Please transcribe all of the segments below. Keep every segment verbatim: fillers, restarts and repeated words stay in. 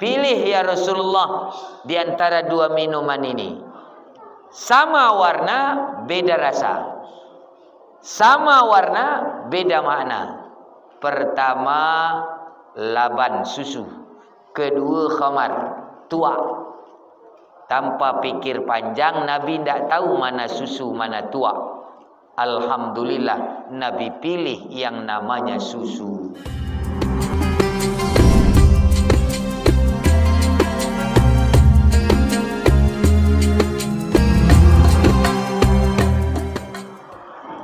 Pilih, ya Rasulullah, di antara dua minuman ini. Sama warna, beda rasa. Sama warna, beda makna. Pertama, laban, susu. Kedua, khamar, tuak. Tanpa pikir panjang, Nabi ndak tahu mana susu, mana tuak. Alhamdulillah, Nabi pilih yang namanya susu.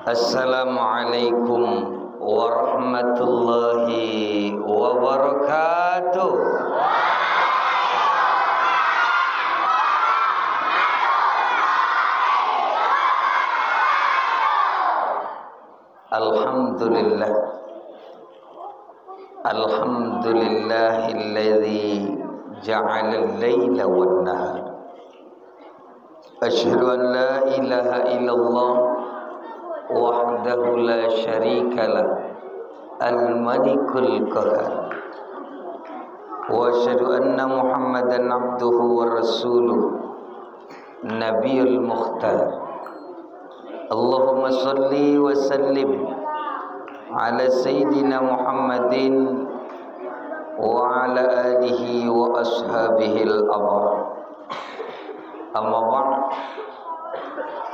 Assalamualaikum warahmatullahi wabarakatuh. Alhamdulillah. Alhamdulillahilladzi ja'alal laila wan nahar. Asyhadu an la ilaha illallah wahdahu la syarikalah, al-malikul qahhar. Wa asyhadu anna Muhammadan abduhu wa rasuluh, nabiyul mukhtar. Allahumma salli wa sallim ala sayyidina Muhammadin wa ala alihi wa ashabihil abrar. Amma ba'd.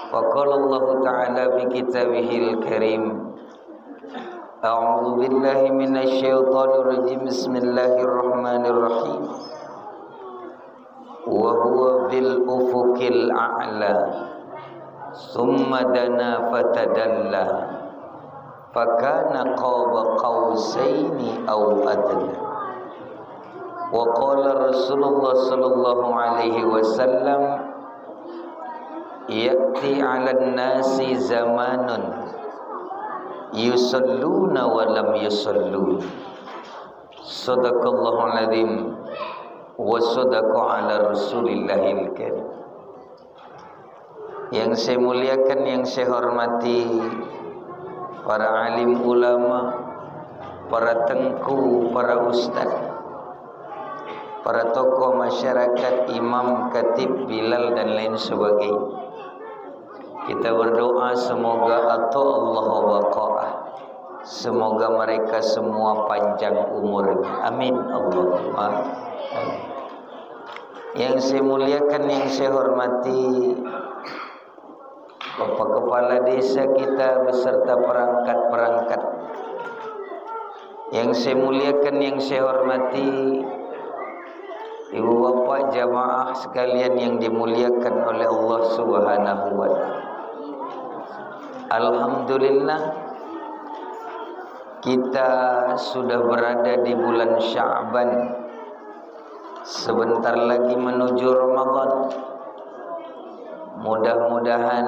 Fa qala Allahu ta'ala fi kitabihil karim. A'udzu billahi minasy syaithanir rajim. Bismillahirrahmanirrahim. Wa huwa bil ufuqil a'la. Tsumma dana fatadalla. Fakana qaba qausaini aw adna. Wa qala Rasulullah sallallahu alaihi wasallam, ya'ti 'alan nasi zamanun yusalluna wa lam yusallu. Sadaqallahul azim wa sadaqa ala rasulillahil karim. Yang saya muliakan, yang saya hormati, para alim ulama, para tengku, para ustaz, para tokoh masyarakat, imam, khatib, bilal, dan lain sebagainya. Kita berdoa semoga ata'allahu baqa'ah. Semoga mereka semua panjang umurnya. Amin. Allahumma amin. Yang saya muliakan, yang saya hormati, Bapak Kepala Desa kita beserta perangkat-perangkat. Yang saya muliakan, yang saya hormati, ibu bapak jamaah sekalian yang dimuliakan oleh Allah Subhanahu wa Ta'ala. Alhamdulillah, kita sudah berada di bulan Sya'ban. Sebentar lagi menuju Ramadan. Mudah-mudahan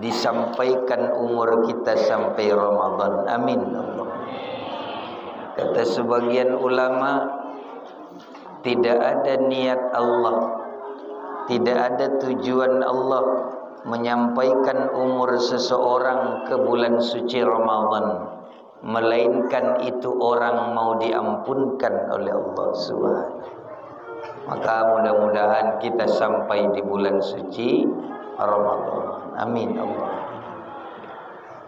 disampaikan umur kita sampai Ramadan. Amin. Kata sebagian ulama, tidak ada niat Allah, tidak ada tujuan Allah menyampaikan umur seseorang ke bulan suci Ramadan, melainkan itu orang mau diampunkan oleh Allah Subhanahu. Maka mudah-mudahan kita sampai di bulan suci Ramadan. Amin Allah.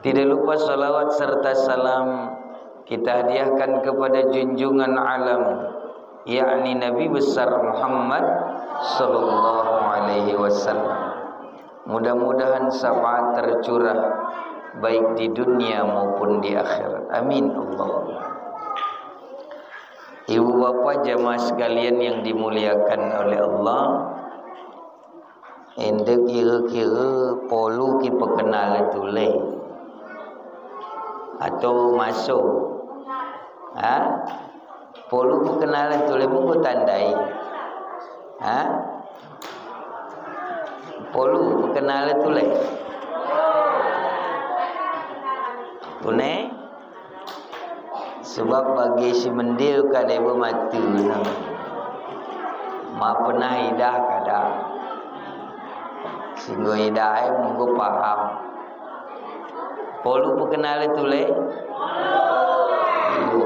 Tidak lupa salawat serta salam kita hadiahkan kepada junjungan alam, yakni Nabi besar Muhammad sallallahu alaihi wasallam. Mudah-mudahan syafaat tercurah baik di dunia maupun di akhirat. Amin Allahumma. Ibu bapak jamaah sekalian yang dimuliakan oleh Allah, ente kira-kira polu ki perkenalan tule atau masuk? Ha? Polu perkenalan tule munggu tandai. Ha? Polu perkenalan tule. Tune? Sebab bagi si mendil kada ibu mati na. Ma pernah idah kada. Singgo idah ai munggu paham. Polu perkenalan tule? Ibu.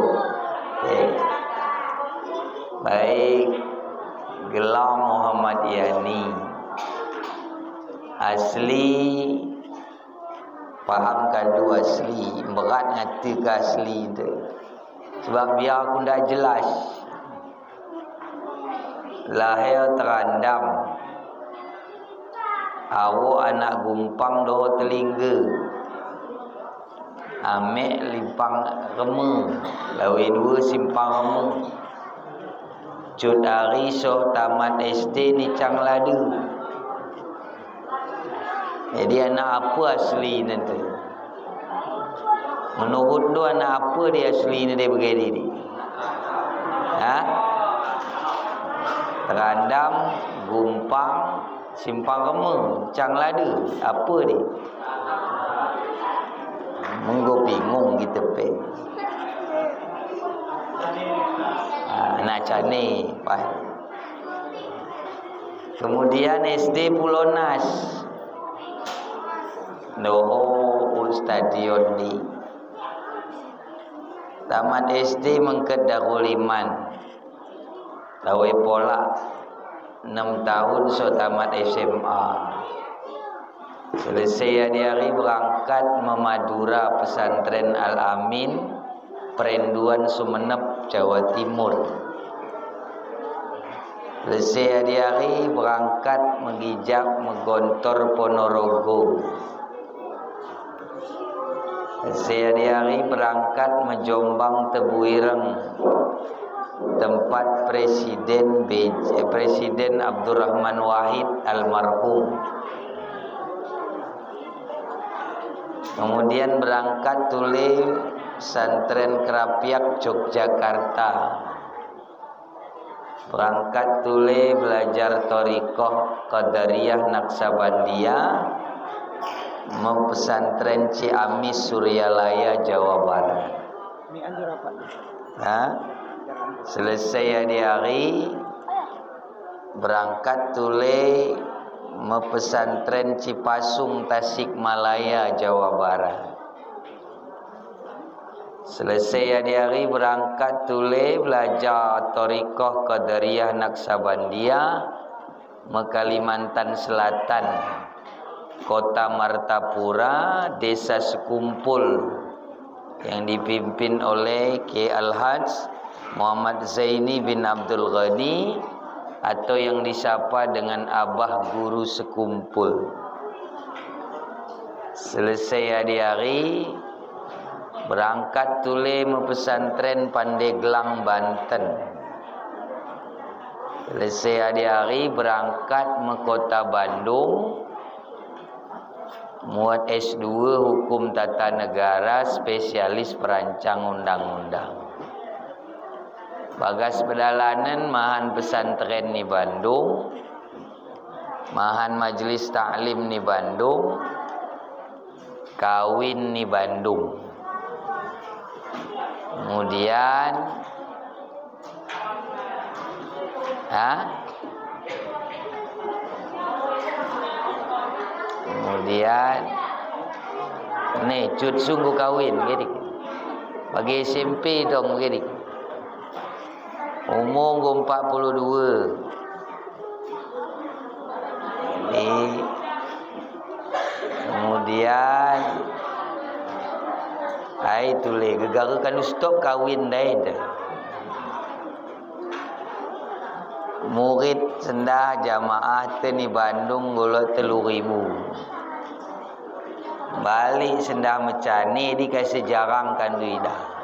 Eh. Baik, gelar Muhammad Yani. Asli, paham kadu asli, berat ngati ke asli tu. Sebab biar aku ndak jelas. Lahir Terandam. Awo anak Gumpang Doho Telingga. Amek Limpang Rema. Lawe dua Simpang Rema. Cut ari soh tamat S D ni Cang Lada. Jadi anak apa asli nanti? Menurut lu anak apa dia asli ni dia begini ni? Ha? Terandam, Gumpang, Simpang Rema, Cang Lada, apa ni? Mengko bingung kita pe. Ah, anak cani, Pak. Kemudian S D Pulonas. Doho Ustadion di. Tamat S D mengket Darul Iman. Lawe Polak enam tahun soh tamat S M A. Selesai adi ari berangkat me Madura Pesantren Al-Amin, Perinduan Sumenep, Jawa Timur. Selesai adi ari berangkat me Gijak me Gontor Ponorogo. Selesai adi ari berangkat me Jombang Tebuireng, tempat Presiden B J, Presiden Abdurrahman Wahid almarhum. Kemudian berangkat tule Pesantren Kerapiak, Yogyakarta. Berangkat tule belajar torikoh Qadariyah Naksabandia, me Pesantren Ciamis, Suryalaya, Jawa Barat. Ha? Selesai adi ari, berangkat tule me Pesantren Cipasung, Tasikmalaya, Jawa Barat. Selesai adi ari berangkat tule belajar torikoh Qadariyah Naksabandia, me Kalimantan Selatan, Kota Martapura, Desa Sekumpul, yang dipimpin oleh Kiai Al-Haj Muhammad Zaini bin Abdul Ghani atau yang disapa dengan Abah Guru Sekumpul. Selesai adi ari, berangkat tule me Pesantren Pandeglang, Banten. Selesai adi ari, berangkat me Kota Bandung, muat S dua Hukum Tata Negara, spesialis perancang undang-undang. Bagas pedalanen mahan pesantren ni Bandung, mahan majelis taklim ni Bandung, kawin ni Bandung. Kemudian, ha? Kemudian, ni Cut Sunggu kawin, gini. Bagi S M P dong, gini. Umur nggo empat puluh dua. Jadi, kemudian, ai tule, gegar kan stop kawin dai tu. Murid sendah jamaah te ni Bandung golok telu ribu. Balik sendah mecane di kasih jarang kan duida.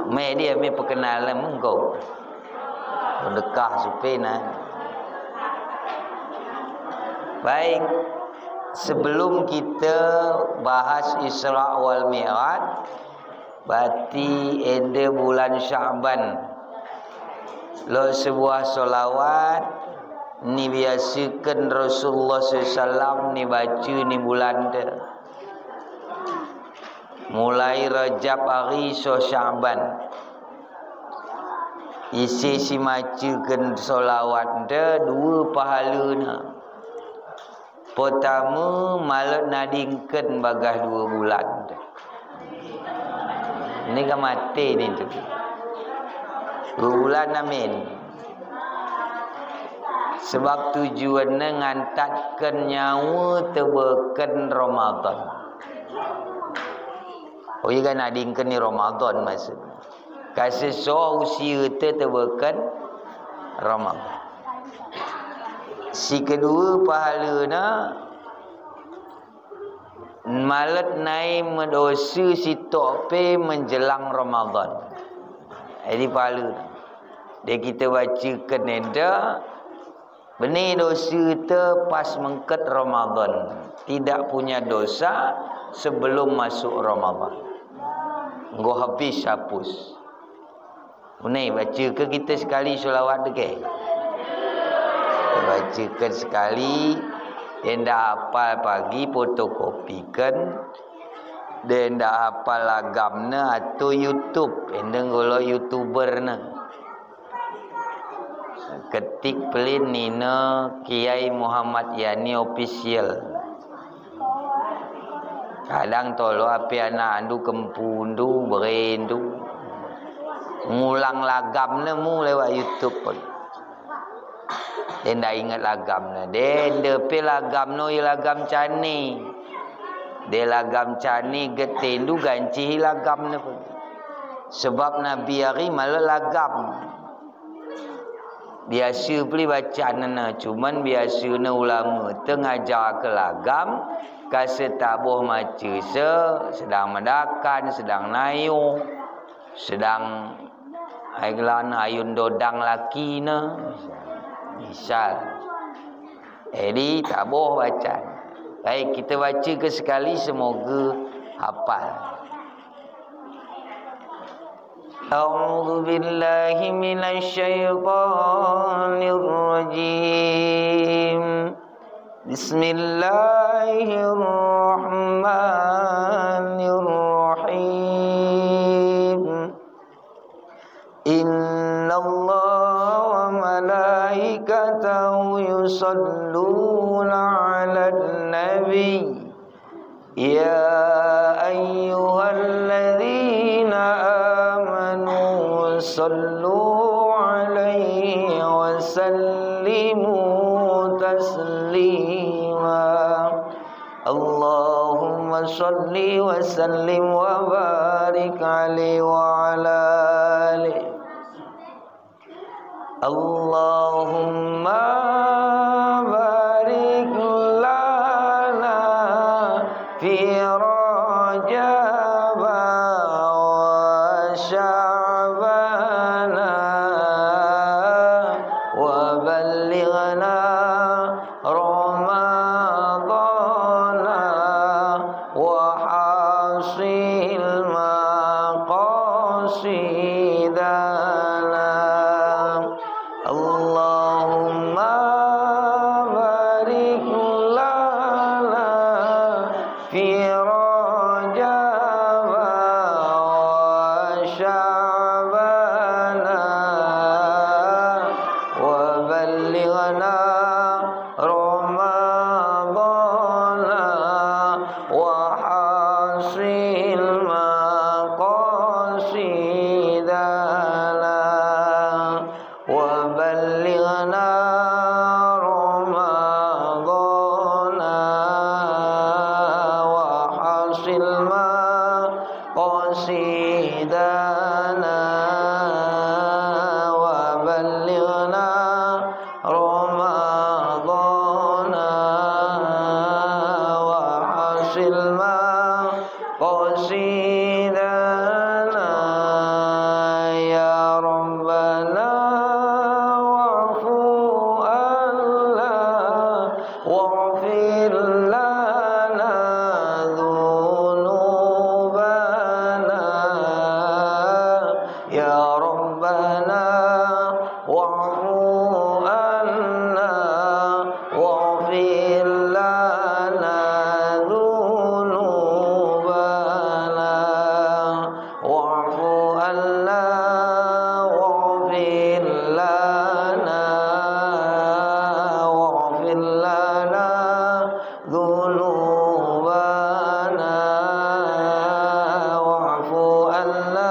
Me dia me perkenalan mengko. Dekah supena. Baik, sebelum kita bahas Isra wal Mi'raj, berarti ende bulan Sya'ban. Lo sebuah solawat ni biasakan Rasulullah sallallahu alaihi wasallam ni baca ni bulan tu. Mulai Rajab ari soh Sya'ban. Isi si macakan solawat tu dua pahalana. Pertama, malet nadingkan bagas dua bulan. Ni ka mate ni tu. Bulan amin. Sebab tujuan ne ngantatkan nyawa tebeken Ramadan. Oh iya kan adingkan ni Ramadan maksud. Kaseso usia te tebeken Ramadan. Si kedua pahala na malet nai medosa si tok pe menjelang Ramadan. Jadi pahala. Dia kita baca keneda bene dosa te pas mengket Ramadan. Tidak punya dosa sebelum masuk Ramadan. Enggo habis hapus. Unai, baca ke kita sekali selawat deke. Baca ke sekali, enda hafal pagi fotokopikan, enda hafal lagamna atau YouTube, enda ngolo YouTuber na. Ketik pelin nina Kiai Muhammad Yani Official. Kadang tolo api anak andu kempundu berendu. Ngulang lagam nemu lewat YouTube pun. Dia ndak ingat lagam ne. Dia ndepe lagam no i lagam cani. Dia lagam cani getendu ganci i lagam ne pun. Sebab Nabi ari malah lagam. Biasa peli bacaan ne, cuman biasa ne ulama te ngajar ke lagam, kase taboh maca se, sedang medakan, sedang nayo, sedang ai gelan ayun dodang laki ne. Misal. Jadi taboh bacaan. Baik, kita baca ke sekali, semoga hafal. أعوذ بالله من الشيطان الرجيم. بسم الله الرحمن الرحيم. إن الله وملائكته يصلون على النبي. يا أيها الذين آمنوا صلوا عليه وسلموا تسليما. اللهم صل وسلم وبارك عليه وعلى آله. اللهم بارك لنا في رجب وشعبان وبلغنا رمضان وحصل مقاصدنا. اللهم بارك لنا في رجب وشعبان وبلغنا رمضان وحصل مقاصدنا وبلغنا رمضان وحصل مقاصدنا وبلغنا رمضان وحصل مقاصدنا يا ربنا واعف عنا واغفر لنا ذنوبنا يا ربنا واعف عنا واغفر لنا ذنوبنا واعف عنا واغفر لنا واغفر لنا ذنوبنا واعف عنا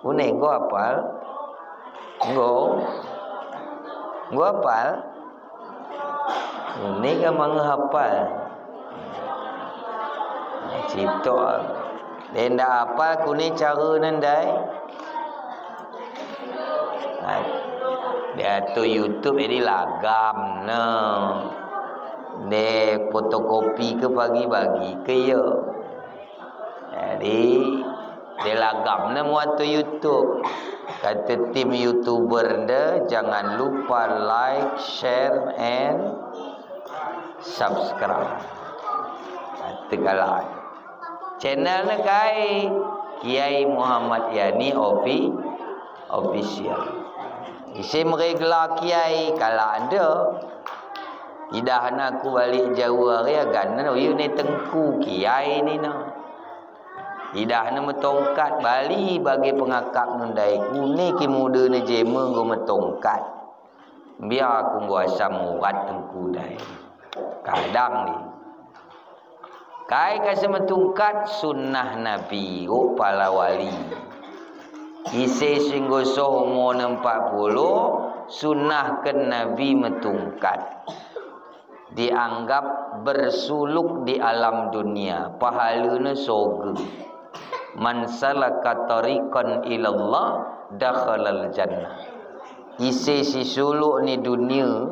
Une nggo apal? Nggo? Nggo apal? Une ka manga apal? Cito. Denda apal kune cara nandai? Dia tu YouTube jadi lagam ne. De fotokopi ke bagi-bagi ke yo. Jadi, de lagam ne muat tu YouTube. Kata tim YouTuber de, jangan lupa like, share, and subscribe. Tegalah. Channel ne kai, Kiai Muhammad Yani Ofi-, Official. Ise meregla Kiai kala ande. Idah na ku balik jauh hari agan ne, uyu ne tengku Kiai ni na. Idah ne metongkat bali bagi pengakap nundai kune ki muda ne jeme nggo metongkat. Bia aku nggo asam urat tengku dai. Kadang ni. Kai ka semetungkat sunnah Nabi, oh pala wali. Ise singgo soh umur empat puluh, sunnahkan Nabi metungkat. Dianggap bersuluk di alam dunia, pahalane soge. Man salaka tariqan ilallah dakhalal jannah. Ise si suluk ni dunia,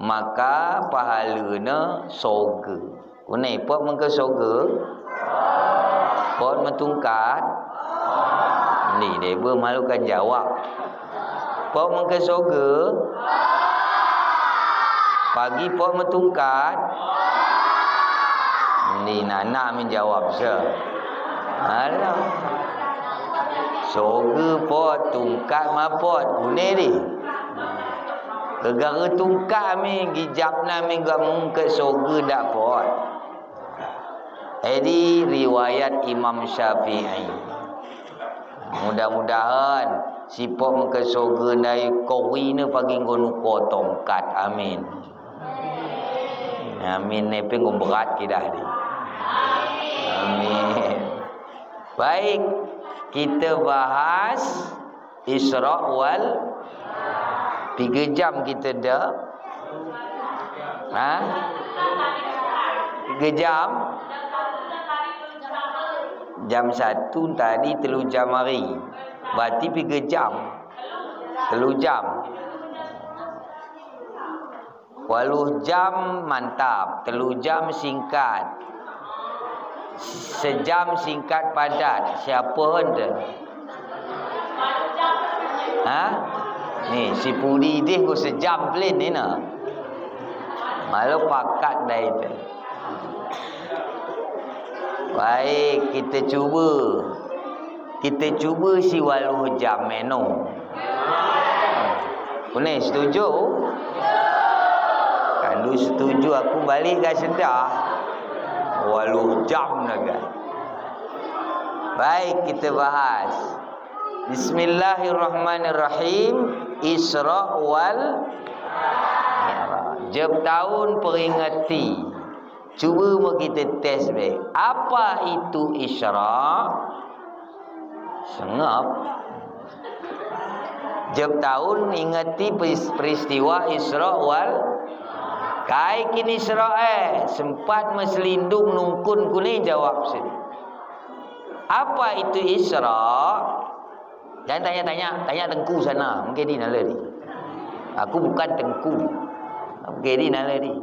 maka pahalane soge. Kune pot mengke soge? Pot metungkat? Ni deh be malu kan jawab. Pot mengke soge? Pagi pot metungkat? Ni nana min jawab se. Alah. Soge pot, tungkat ma pot. Kune di. Kegara tungkat mi gijap na mi gamung ke soge dak pot. Edi riwayat Imam Syafi'i. Mudah-mudahan sipok mengke soge nai kowine pagi nggo nuko tongkat. Amin. Amin. Nepe nggo berat kidah di. Amin. Baik, kita bahas Isra wal, tiga jam kita dah. Ha? Tiga jam? Jam satu tadi telu jam hari. Berarti tiga jam. Telu jam. Waluh jam mantap, telu jam singkat. Sejam singkat padat, siapa hon tu? Ha? Ni, si Pudi deh ku sejam pelin ni na. Malu pakat dah itu. Baik, kita cuba. Kita cuba si waluh jam meno. Kune setuju? Kandu setuju aku balik ka sedah. Waluh jam naga. Baik, kita bahas. Bismillahirrahmanirrahim. Isra wal Mi'raj. Jep tahun peringati. Cuba mo kita tes be. Apa itu Isra? Sengap. Jep tahun ingati peris-, peristiwa Isra wal. Kai kin Isra eh. Sempat meselindung nungkun kune jawab sini. Apa itu Isra? Jangan tanya-tanya, tanya tengku sana. Mungkin di nalari. Aku bukan tengku. Mungkin di nalari.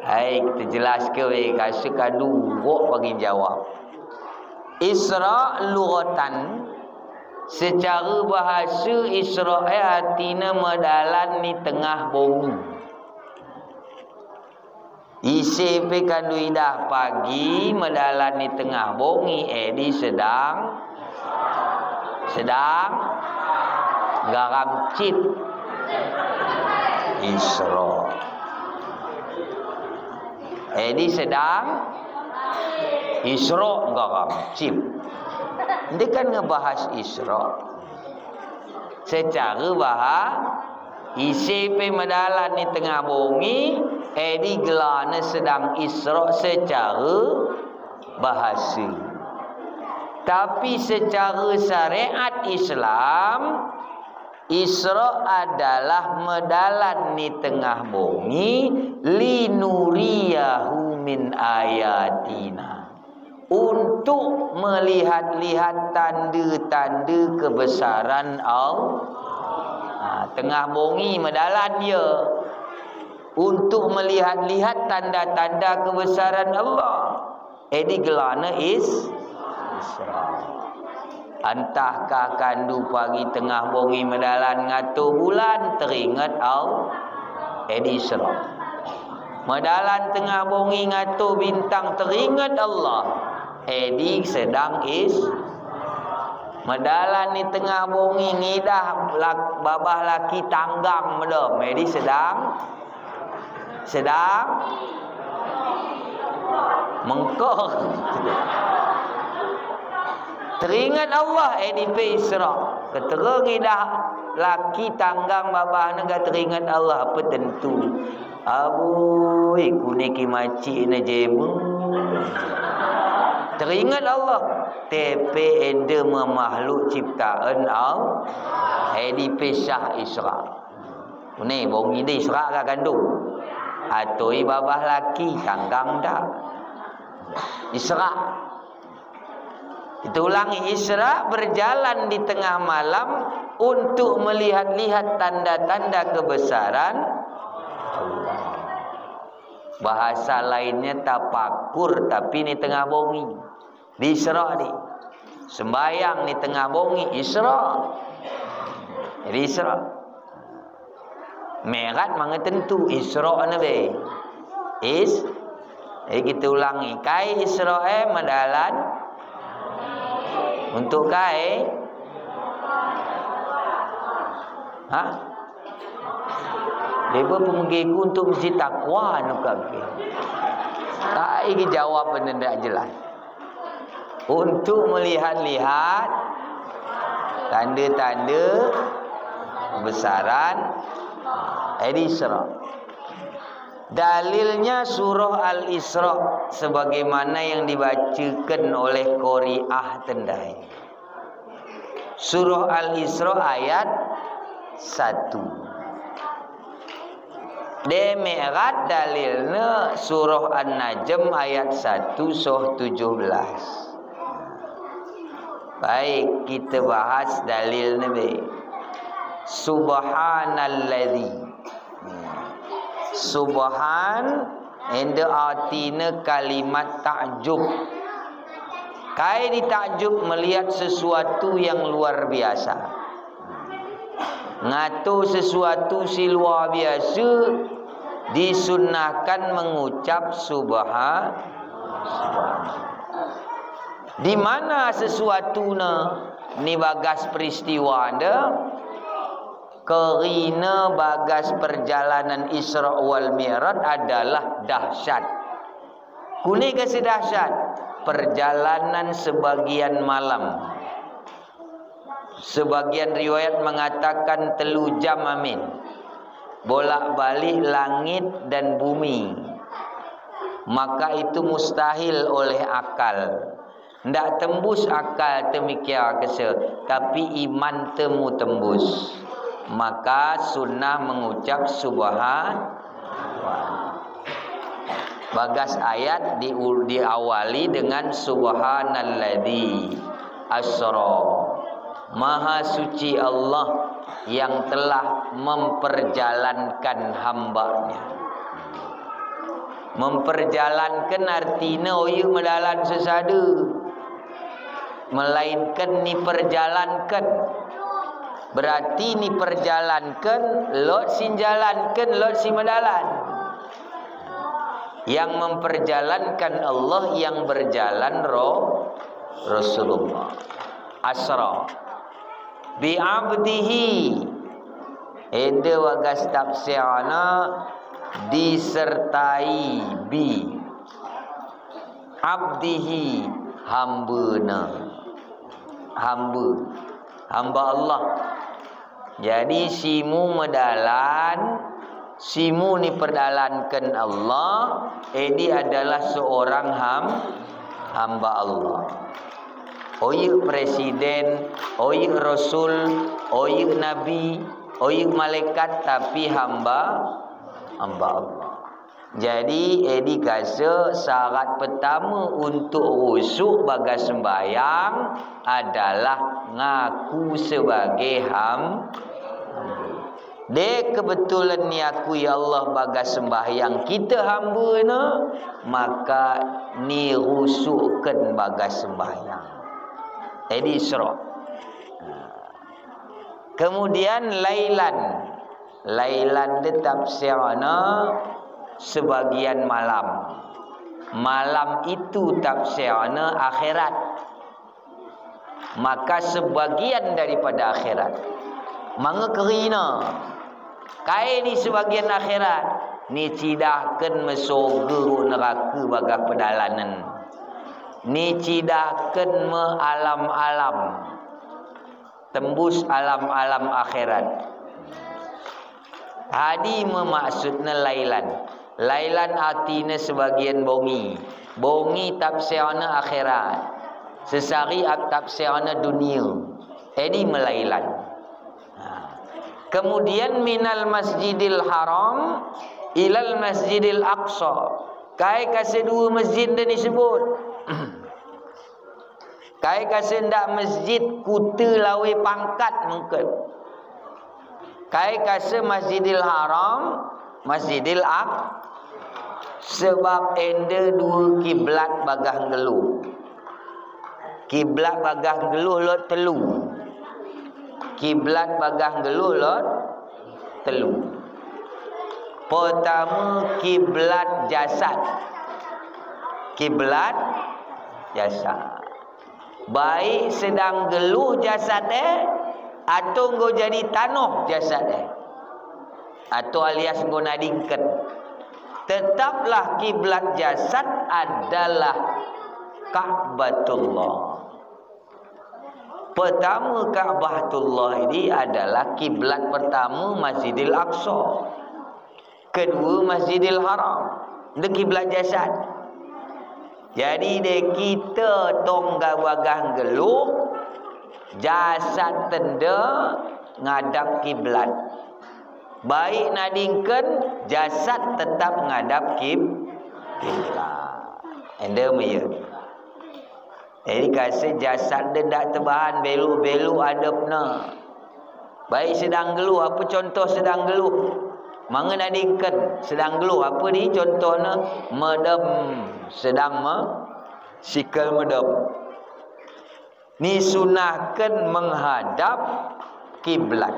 Hai, kita jelas ke we, kasih kadu, wok bagi jawab. Isra lughatan, secara bahasa Isra eh artina medalan ni tengah bumi. Ise pe kandu idah pagi medalan ni tengah bongi, edi sedang, sedang garam cit. Isra. Edi sedang Isra garam cit. Dia kan ngebahas Isra. Secara bahasa Ise pe medalan ni tengah bongi, edi gelane sedang Isra secara bahasa. Tapi secara syariat Islam, Isra adalah medalan ni tengah bongi, linuriyahu min ayatina. Untuk melihat-lihat tanda-tanda kebesaran Allah. Ha, tengah bongi medalan dia. Untuk melihat-lihat tanda-tanda kebesaran Allah. Edi gelana is Isra. Entahkah kandu pagi tengah bongi medalan ngato bulan teringat Allah. Edi Isra. Medalan tengah bongi ngato bintang teringat Allah. Edi sedang is. Medalan ni tengah bongi ngidah lak, babah laki tanggang medom. Edi sedang sedang mengkok. Teringat Allah, edi pe Isra. Keterang idah laki tanggang babah nega teringat Allah, apa tentu. Abui, kuni ki maci ne jemu. Teringat Allah. Tepe ende me makhluk ciptaan Allah. Edi pe sah Isra. Ni bongi de Isra ka kandu. Atoi babah laki tanggang da. Isra. Kita ulangi, Isra berjalan di tengah malam untuk melihat-lihat tanda-tanda kebesaran Allah. Bahasa lainnya tapakur, tapi ni tengah bongi. Di Isra di. Sembayang ni tengah bongi, Isra. Jadi Isra. Mi'raj manga tentu, Isra ne be. Is. Eh, kita ulangi. Kai Isra eh medalan. Untuk kai. Ha? Deba pemenggeku untuk mesti takwa nu kaki. Tak, ini jawab benda tidak jelas. Untuk melihat-lihat tanda-tanda kebesaran Al-Isra. Dalilnya surah Al-Isra sebagaimana yang dibacakan oleh qariah tendai. Surah Al-Isra ayat satu. De Mi'raj dalilna surah An-Najm ayat satu soh tujuh belas. Baik, kita bahas dalilna be. Subhanalladzi. Subhan, ende artina kalimat takjub. Kai ditakjub melihat sesuatu yang luar biasa. Ngato sesuatu si luar biasa, disunnahkan mengucap subha-, subhan. Di mana sesuatu na ni bagas peristiwa anda? Karina bagas perjalanan Isra wal Mi'raj adalah dahsyat. Kuni ke si dahsyat? Perjalanan sebagian malam. Sebagian riwayat mengatakan telu jam amin. Bolak-balik langit dan bumi. Maka itu mustahil oleh akal. Ndak tembus akal temikia kese, tapi iman temu tembus. Maka sunnah mengucap subhan. Bagas ayat di-, diawali dengan subhanalladzi asra. Maha suci Allah yang telah memperjalankan hamba-Nya. Memperjalankan artina oyu medalan sesada. Melainkan ni perjalankan. Berarti ni perjalankan, lot sin jalankan, lot sin medalan. Yang memperjalankan Allah, yang berjalan roh Rasulullah. Asra. Bi abdihi. Ende bagas tafsirna disertai bi. Abdihi, hambana. Hamba. Hamba Allah. Jadi, simu medalan, simu ni perdalankan Allah, edi adalah seorang ham-, hamba Allah. Oye presiden, oye rasul, oye nabi, oye malaikat, tapi hamba, hamba Allah. Jadi, edi kase syarat pertama untuk khusyuk bagas sembahyang adalah ngaku sebagai ham-, hamba. De kebetulan ni akui Allah bagas sembahyang kita hamba ne, maka ni khusyukkan bagas sembahyang. Edi isra. Kemudian lailan. Lailan de tafsirna sebagian malam. Malam itu tafsirna akhirat. Maka sebagian daripada akhirat. Manga kerina. Kai ni sebagian akhirat. Ni cidahkan me sorga ro neraka bagas pedalanen. Ni cidahkan me alam-alam. Tembus alam-alam akhirat. Adi me maksudna lailan. Lailan artina sebagian bongi. Bongi tafsirna akhirat. Sesari ap tafsirna dunia. Edi me lailan. Ha. Kemudian minal masjidil haram ilal masjidil aqsa. Kai kase dua masjid de ni sebut. Kai kase ndak masjid kuta lawe pangkat mungkin. Kai kase Masjidil Haram, Masjidil Aq-, sebab ende dua kiblat bagas nggeluh. Kiblat bagas nggeluh lot telu. Kiblat bagas nggeluh lot telu. Pertama, kiblat jasad. Kiblat jasad. Baik sedang nggeluh jasad e, atau nggo jadi tanoh jasad e, atau alias nggo nadingken. Tetaplah kiblat jasad adalah Ka'batullah. Pertama, Ka'batullah ini adalah kiblat pertama Masjidil Aqsa. Kedua, Masjidil Haram. Nde kiblat jasad. Jadi, de kita tong bagas nggeluh, jasad tende ngadap kiblat. Baik nadingken, jasad tetap ngadap kib-, kiblat. Ende me ye. Jadi, kase jasad de ndak tebahan belok-belok adepna. Baik sedang nggeluh, apa contoh sedang nggeluh? Manga nadingken sedang nggeluh, apa di contohna? Medem, sedang me-, sikal medem. Ni sunahkan menghadap kiblat.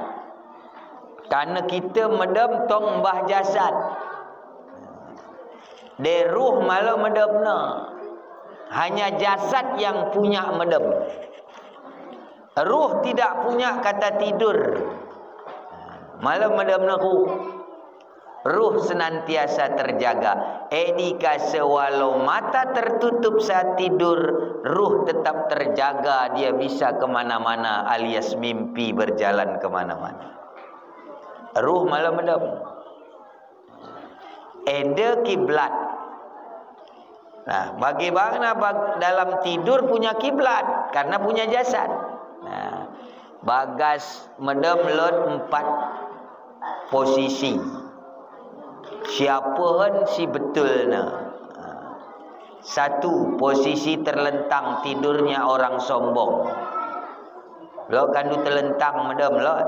Karena kita medem tong mbah jasad. De ruh malo medemna. Hanya jasad yang punya medem. Ruh tidak punya kata tidur. Malo medemna ruh. Ruh senantiasa terjaga. Edi kase walau mata tertutup saat tidur, ruh tetap terjaga, dia bisa kemana-mana alias mimpi berjalan kemana-mana. Ruh malo medem. Ende kiblat. Nah, bagaimana bag-, dalam tidur punya kiblat? Karena punya jasad. Nah, bagas medem lot empat posisi. Siapa hen si betulna? Nah, satu, posisi terlentang tidurnya orang sombong. Lot kandu telentang medem lot.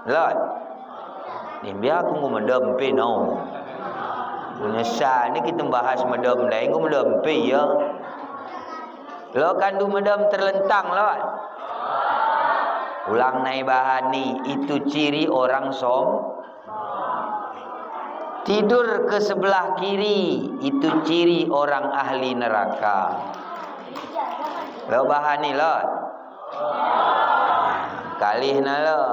Lot. Ni biar aku nggo medem pe no. Menyesal ni kita bahas medem dai, nggo medem pe ya. Lot kandu medem telentang lot. Ulang nai bahani, itu ciri orang som-, Tidur ke sebelah kiri, itu ciri orang ahli neraka. Lo bahani lo. Kalihna lo.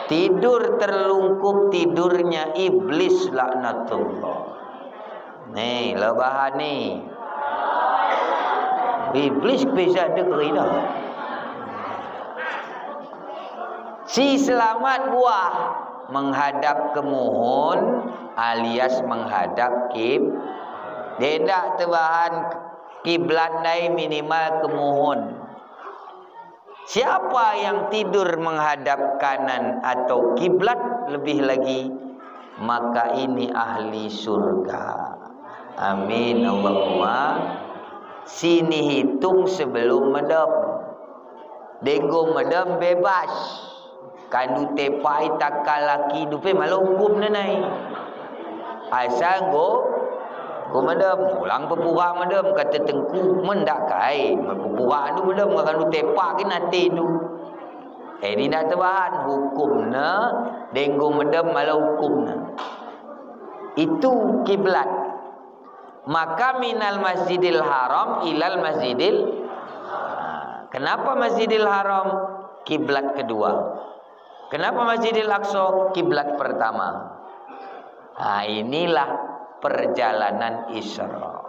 Tidur terlungkup tidurnya iblis laknatullah. Ni, lo bahani. Iblis bisa dek rida. Si selamat buah menghadap ke muhun alias menghadap kib-, dendak tebahan Kiblat dai minimal ke mohon. Siapa yang tidur menghadap kanan atau kiblat lebih lagi, maka ini ahli surga. Amin Allahumma. Sini hitung sebelum medem. Denggo medem bebas. Kandu tepai takal laki dupe malo hukum ne nai. Asal go, go medem, ulang pepura medem, kata tengku mendak kai, pepura du medem, kandu tepak kin ate du. Eh, ini ndak tebahan hukum ne, denggo medem malo hukum ne. Itu kiblat. Maka minal Masjidil Haram ilal Masjidil. Nah, kenapa Masjidil Haram kiblat kedua? Kenapa Masjidil Aqsa kiblat pertama? Nah, inilah perjalanan Isra.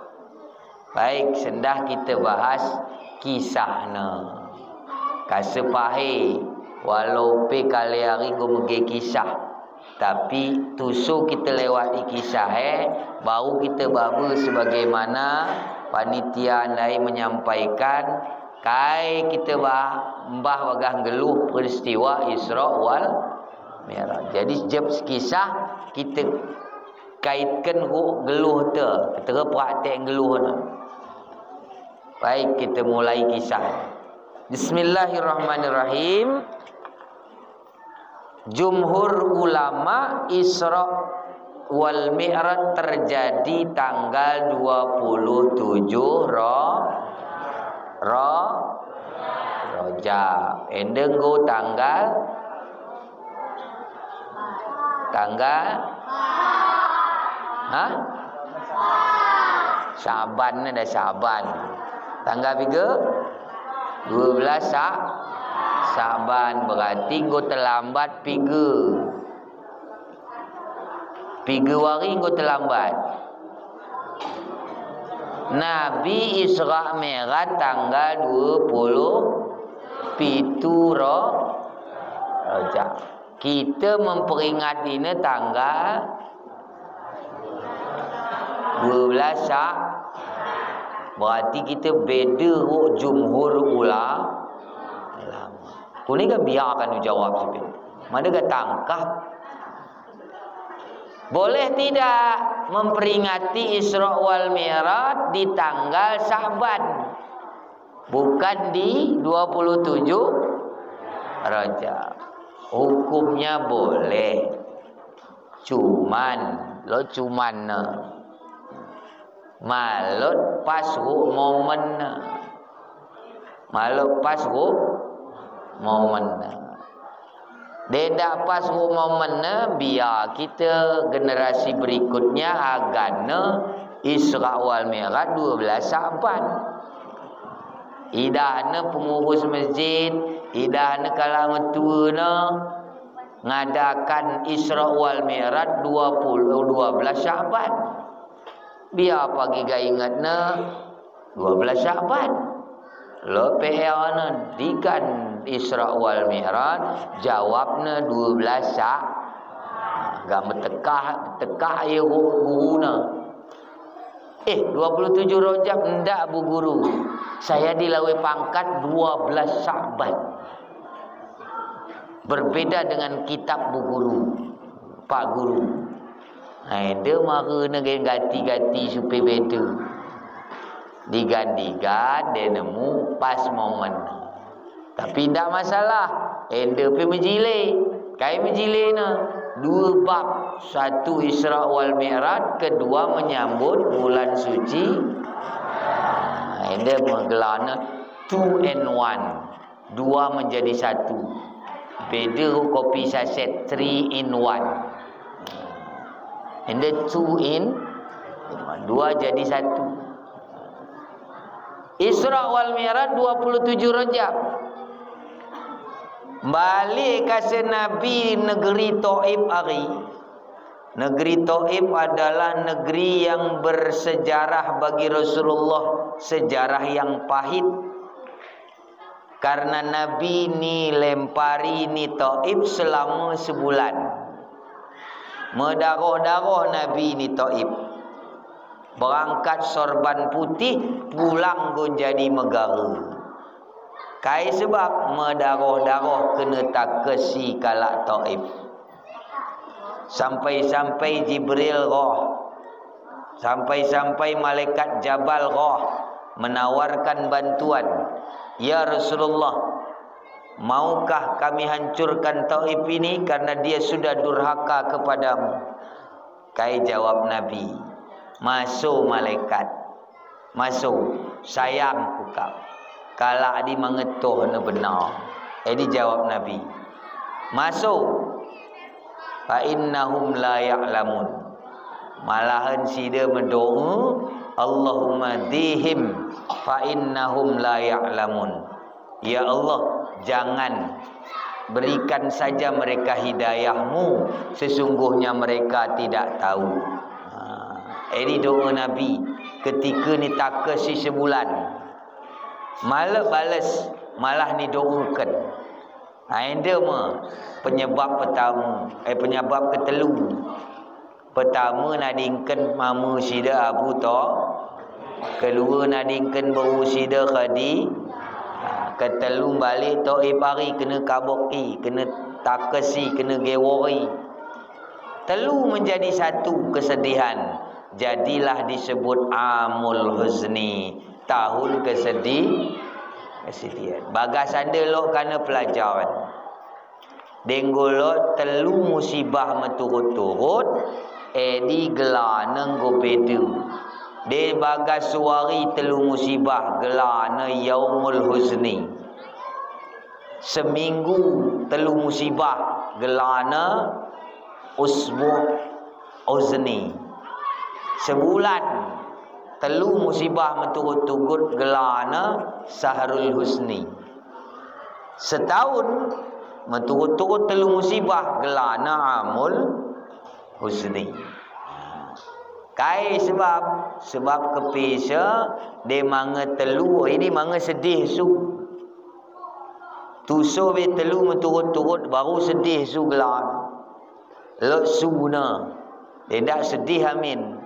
Baik, sendah kita bahas kisahna. Kasepahe, walau pe kali hari go mege kisah. Tapi tusu kita lewat i kisah, eh, baru kita babu sebagaimana panitia ndai menyampaikan, kai kita ba, mbah bagah geluh peristiwa Isra wal Mi'raj. Jadi, jab kisah kita kaitkan ho geluh te, kita praktek geluh ne. Baik, kita mulai kisah. Bismillahirrahmanirrahim. Jumhur ulama Isra wal Mi'raj terjadi tanggal dua puluh tujuh Ro-, Ro-, Rojab. Ende nggo tanggal, tanggal, hah? Saban, ada Saban. Tanggal piga? Dua belas Sa-, Saban, berarti nggo terlambat piga. Piga hari nggo terlambat. Nabi Isra Mi'raj tanggal dua puluh pitu Ro-, Rojab. Kita memperingat ini tanggal dua belas Sa-, berarti kita beda ho jumhur ula-, ulama. Kuni ka biarkan u jawab sipi. Mana ka tangkap? Boleh tidak memperingati Isra wal Mi'raj di tanggal Saban? Bukan di dua puluh tujuh Rajab. Hukumnya boleh. Cuman, lo cuman ne. Malot pas ho momen ne. Malot pas ho momen ne. Denda pas ho momen ne, biar kita generasi berikutnya agan ne Isra wal Mi'raj dua belas Sa'ban. Idah ne pengurus masjid, idah ne kala metua ne ngadakan Isra wal Mi'raj dua puluh, dua belas Sa'ban. Biar pagi ga ingat ne dua belas Sa'ban. Lo P L ne dikan Isra wal Mi'raj, jawab ne dua belas Sa-, ga metekah, tekah ye gu-, guru ne. Eh, dua puluh tujuh Rajab ndak, Bu Guru. Saya dilawe pangkat dua belas Sa'ban. Berbeda dengan kitab Bu Guru, Pak Guru. Ai, de mara ne ganti-ganti supe beda. Digan-digan de nemu pas momen. Tapi ndak masalah. Ende pe mejile. Kai mejile ne? Dua bab. Satu Isra wal Mi'raj, kedua menyambut bulan suci. Ah, ende menggelar ne two in one. Dua menjadi satu. Beda kopi saset, three in one. Ende two in, dua jadi satu. Isra wal Mi'raj dua puluh tujuh Rajab. Balik kase Nabi negeri Taif ari. Negeri Taif adalah negeri yang bersejarah bagi Rasulullah, sejarah yang pahit. Karena Nabi ni lempari ni Taif selama sebulan. Medaroh-daroh Nabi ni Taif. Berangkat sorban putih, pulang gon jadi megaru. Kai sebab medaroh-daroh kena takesi kalak Taif. Sampai-sampai Jibril roh. Sampai-sampai malaikat Jabal roh menawarkan bantuan. Ya Rasulullah, maukah kami hancurkan Taif ini karena dia sudah durhaka kepadamu? Kai jawab Nabi, maso malaikat. Maso, sayang ku kau. Kalak di mangetoh ne benar. Jadi jawab Nabi, maso. Fa innahum la ya'lamun. Malahan sida mendoa, Allahumma hdihim fa innahum la ya'lamun. Ya Allah, jangan, berikan saja mereka hidayahmu, sesungguhnya mereka tidak tahu. Ha, jadi doa Nabi ketika ni takesi sebulan. Malah bales, malah ni doakan. Ha, enda me penyebab pertama, eh, penyebab ketelu. Pertama nadingkan mama sida Abu Tho, kedua nadingkan bahu sida Khadi, ketelu balik Taif ari kena kaboki, kena takesi, kena gewori. Telu menjadi satu kesedihan, jadilah disebut Amul Huzni, tahun kesedih, kesedihan. Bagas anda lok kana pelajaran. Denggo lok telu musibah meturut-turut, edi gelana nggo beda. Di bagas suari telu musibah gelana Yaumul Huzni. Seminggu telu musibah gelana Usbu Huzni. Sebulan telu musibah meturut-turut gelana Sahrul Huzni. Setahun meturut-turut telu musibah gelana Amul Huzni. Kai sebab, sebab kepisa de manga telu, ini manga sedih su. Tuso be telu meturut-turut baru sedih su gelana. Lok suna. Tidak sedih amin.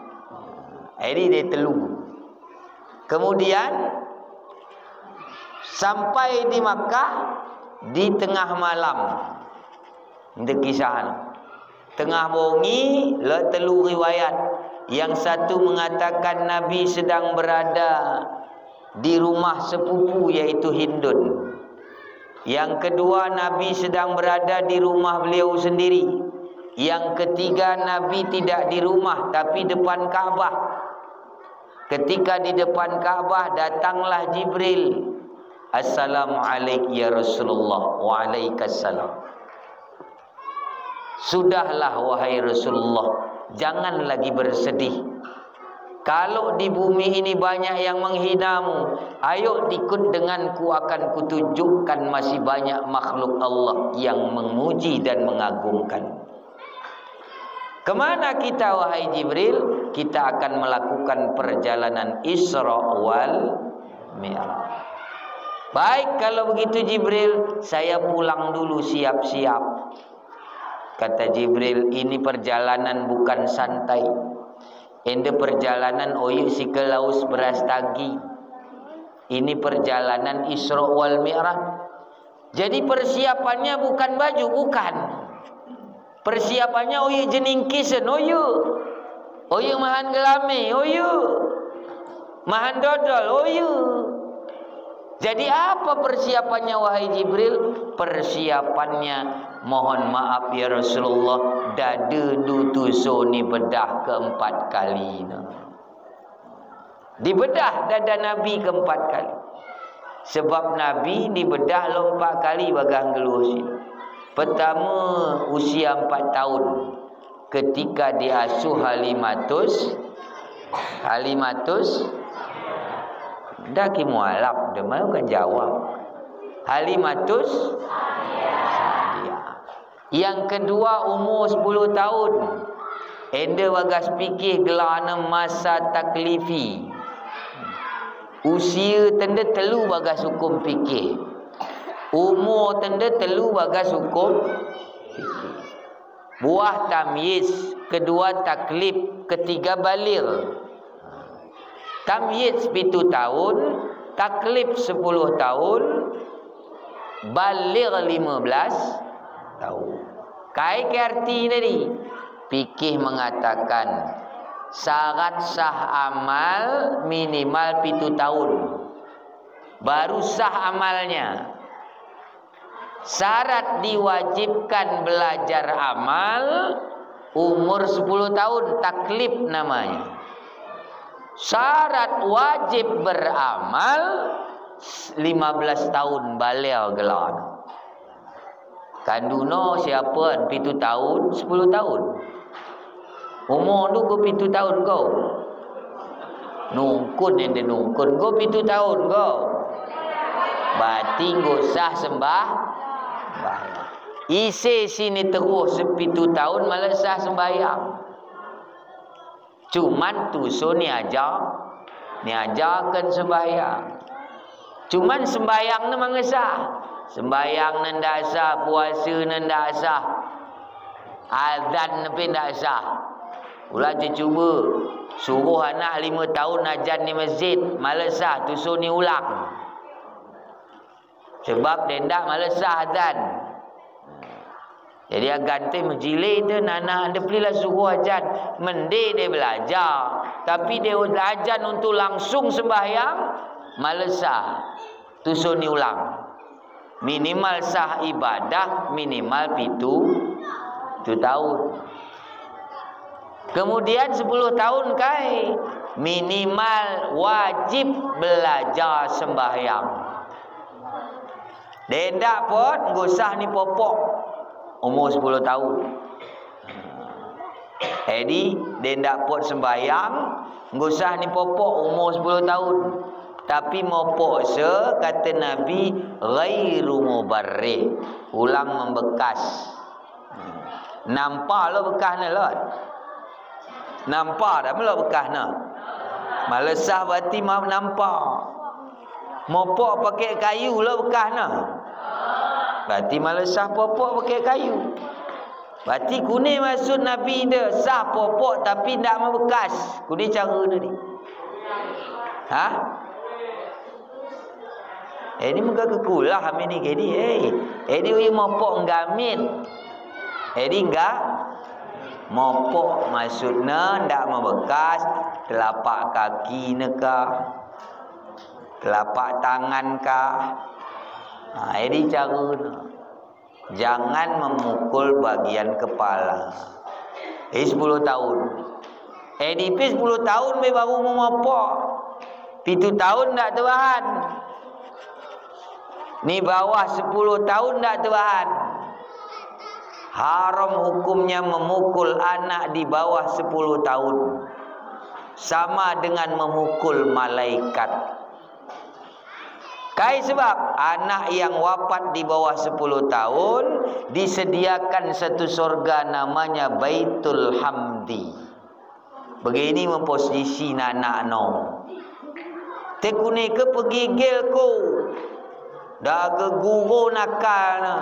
Ini dia telu. Kemudian sampai di Makkah di tengah malam. Ini kisah. Tengah bongi, lok telu riwayat. Yang satu mengatakan Nabi sedang berada di rumah sepupu, yaitu Hindun. Yang kedua, Nabi sedang berada di rumah beliau sendiri. Yang ketiga, Nabi tidak di rumah, tapi depan Ka'bah. Ketika di depan Ka'bah, datanglah Jibril. "Assalamu alaik ya Rasulullah." "Waalaikumsalam." "Sudahlah, wahai Rasulullah, jangan lagi bersedih. Kalau di bumi ini banyak yang menghinamu, ayo ikut denganku, akan kutunjukkan masih banyak makhluk Allah yang memuji dan mengagungkan." "Kemana kita, wahai Jibril?" "Kita akan melakukan perjalanan Isra wal Mi'raj." "Baik, kalau begitu Jibril, saya pulang dulu siap-siap." Kata Jibril, "Ini perjalanan bukan santai. Enda perjalanan oyu si kelaus beras tagi. Ini perjalanan Isra wal Mi'raj." Jadi persiapannya bukan baju, bukan. Persiapannya oyu jeningkisen, oyu. Oyu mahan gelame, oyu. Mahan dodol, oyu. Jadi apa persiapannya, wahai Jibril? Persiapannya, mohon maaf ya Rasulullah, dada nu tuso ni bedah keempat kali na. Dibedah dada Nabi keempat kali. Sebab Nabi dibedah lok empat kali bagas nggeluh si. Pertama, usia empat tahun. Ketika diasuh Halimatus, Halimatus, dah ki mualaf, dia mau kan jawab. Halimatus Sa'diyah. Yang kedua, umur sepuluh tahun. Enda bagas fikih gelana masa taklifi. Usia tenda telu bagas hukum fikih. Umur tenda telu bagas hukum fikih. Buah tamyiz, kedua taklif, ketiga baligh. Tamyiz pitu tahun, taklif sepuluh tahun, baligh lima belas tahun. Kai ke arti tadi? Fikih mengatakan, syarat sah amal minimal pitu tahun. Baru sah amalnya. Syarat diwajibkan belajar amal umur sepuluh tahun, taklif namanya. Syarat wajib beramal lima belas tahun, baligh gelar. Kanduno siapa pitu tahun, sepuluh tahun. Umur tu ko pitu tahun ko. Nungkun ende nungkun ko pitu tahun ko. Berarti nggo sah sembah, sembahyang. Ise sini terus sepitu tahun malah sah sembahyang. Cuman tusun ni aja, ni ajakan sembahyang. Cuman sembahyang ne mangesah. Sembahyang ne ndak sah, puasa ne ndak sah. Azan ne pe ndak sah. Ulah cuba suruh anak lima tahun azan di masjid, malah sah, tusun ni ulang. Sebab dia ndak malah sah azan. Jadi agan te mejile te nana ande pelilah suruh azan. Mende dia belajar. Tapi dia azan untuk langsung sembahyang, malah sah. Tusun ni ulang. Minimal sah ibadah, minimal pitu, pitu tahun. Kemudian sepuluh tahun kai, minimal wajib belajar sembahyang. Dia ndak pot, nggo sah ni popok. Umur sepuluh tahun. Jadi, dia ndak pot sembahyang, nggo sah ni popok umur sepuluh tahun. Tapi mopok se, kata Nabi, ghairu mubarrih. Ulang membekas. Nampak lo bekas ne lo. Nampak dah melo bekas ne. Malah sah berarti ma-, nampak. Mopok pakai kayu lo bekas ne. Berarti malah sah popok pakai kayu. Berarti kune maksud Nabi de sah popok tapi ndak membekas. Kune cara ne ni. Ha? Eh, ini muka kekulah kami ni, jadi, eh, eh, ini ui mopok nggamin. Eh, ini enggak mopok maksudnya ndak membekas telapak kaki ne kah, telapak tangan kah. Nah, ini cara ne. Jangan memukul bagian kepala. Ini sepuluh tahun. Eh, di pe sepuluh tahun be baru memopok. Pitu tahun ndak tebahan. Ni bawah sepuluh tahun ndak tebahan. Haram hukumnya memukul anak di bawah sepuluh tahun. Sama dengan memukul malaikat. Kai sebab anak yang wafat di bawah sepuluh tahun disediakan satu sorga namanya Baitul Hamdi. Begini memposisi anak no. Tekune ke pegigel ko. Daga guru nakal na.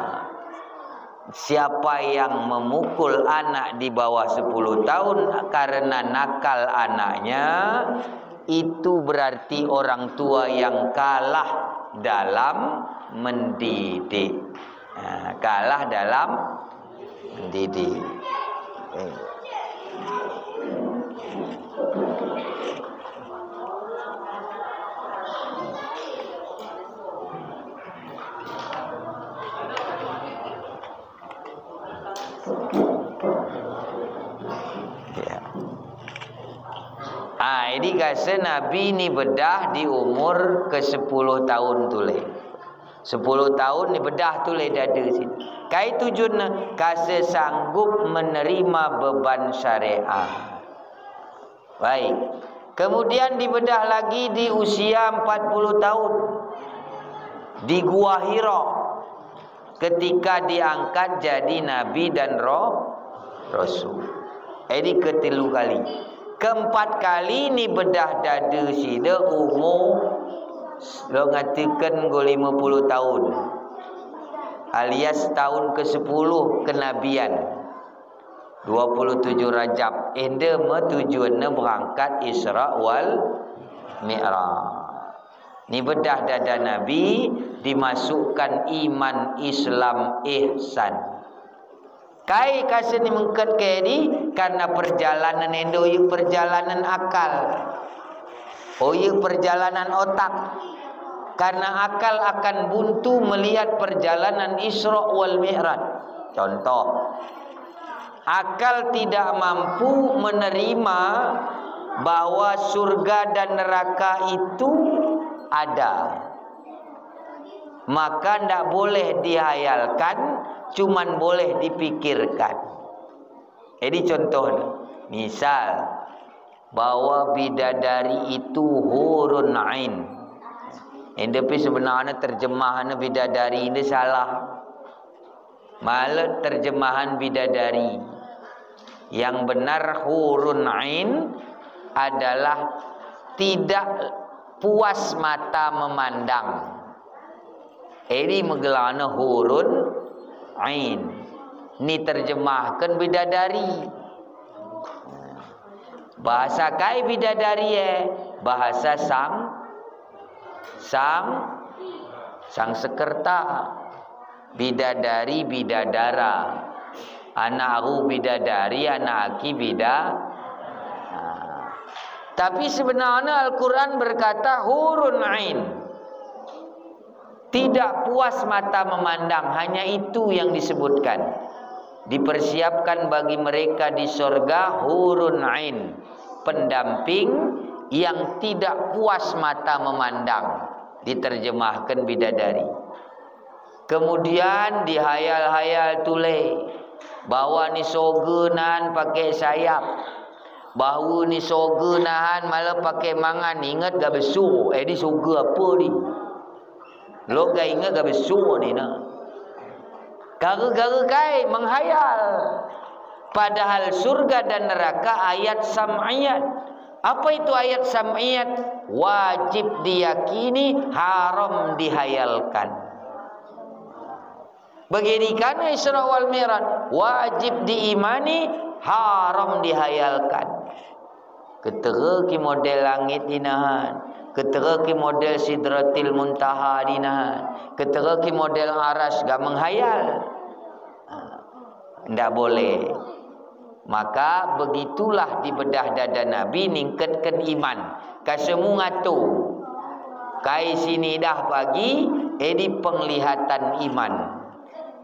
Siapa yang memukul anak di bawah sepuluh tahun karena nakal anaknya, itu berarti orang tua yang kalah dalam mendidik. Nah, kalah dalam mendidik. Eh. Ya. Ah, ini kasa Nabi ni bedah di umur ke sepuluh tahun tule. Sepuluh tahun ni bedah tule dada sini. Kai tujuan ne, kasa sanggup menerima beban syariat. Baik. Kemudian dibedah lagi di usia empat puluh tahun. Di Gua Hira. Ketika diangkat jadi nabi dan ro-, rasul. Ini ketiga kali. Keempat kali ni bedah dada sida umur lo ngatakan nggo lima puluh tahun. Alias tahun ke sepuluh kenabian. Dua puluh tujuh Rajab, ende me tujuan ne berangkat Isra wal Mi'raj. Ni bedah dada Nabi dimasukkan iman, Islam, ihsan. Kai kase ni mengket kedi, karena perjalanan endo, oye perjalanan akal. Oye perjalanan otak. Karena akal akan buntu melihat perjalanan Isra wal Mi'raj. Contoh, akal tidak mampu menerima bahwa surga dan neraka itu ada. Maka ndak boleh dihayalkan, cuman boleh dipikirkan. Jadi contoh ni, misal, bahwa bidadari itu hurun ain. Ende pi sebenarnya terjemahan bidadari ini salah. Malah terjemahan bidadari. Yang benar hurun ain adalah tidak puas mata memandang. Edi megelana hurun ain. Ni terjemahkan bidadari. Bahasa kai bidadari eh? Bahasa sang, sang, sang sekerta. Bidadari, bidadara. Anak aku bidadari, anak aki bida-, nah. Tapi sebenarnya Al-Quran berkata hurun ain. Tidak puas mata memandang, hanya itu yang disebutkan. Dipersiapkan bagi mereka di sorga hurun ain, pendamping yang tidak puas mata memandang. Diterjemahkan bidadari. Kemudian dihayal-hayal tule bahwa ni sorga nan pakai sayap, bahwa ni sorga nan malah pakai mangan, ingat gabe su, eh, di sorga apa di? Lo ga ingat gabe su ni na. Gaga-gaga kai menghayal. Padahal surga dan neraka ayat sam'iyat. Apa itu ayat sam'iyat? Wajib diyakini, haram dihayalkan. Bagi di kana Isra wal Mi'raj, wajib diimani, haram dihayalkan. Ketera ki model langit dinahan, ketera ki model Sidratil Muntaha dinahan, ketera ki model Aras, ga menghayal. Ndak boleh. Maka begitulah dibedah dada Nabi ningkatkan iman. Kasemua tu. Kai sini dah pagi, edi penglihatan iman.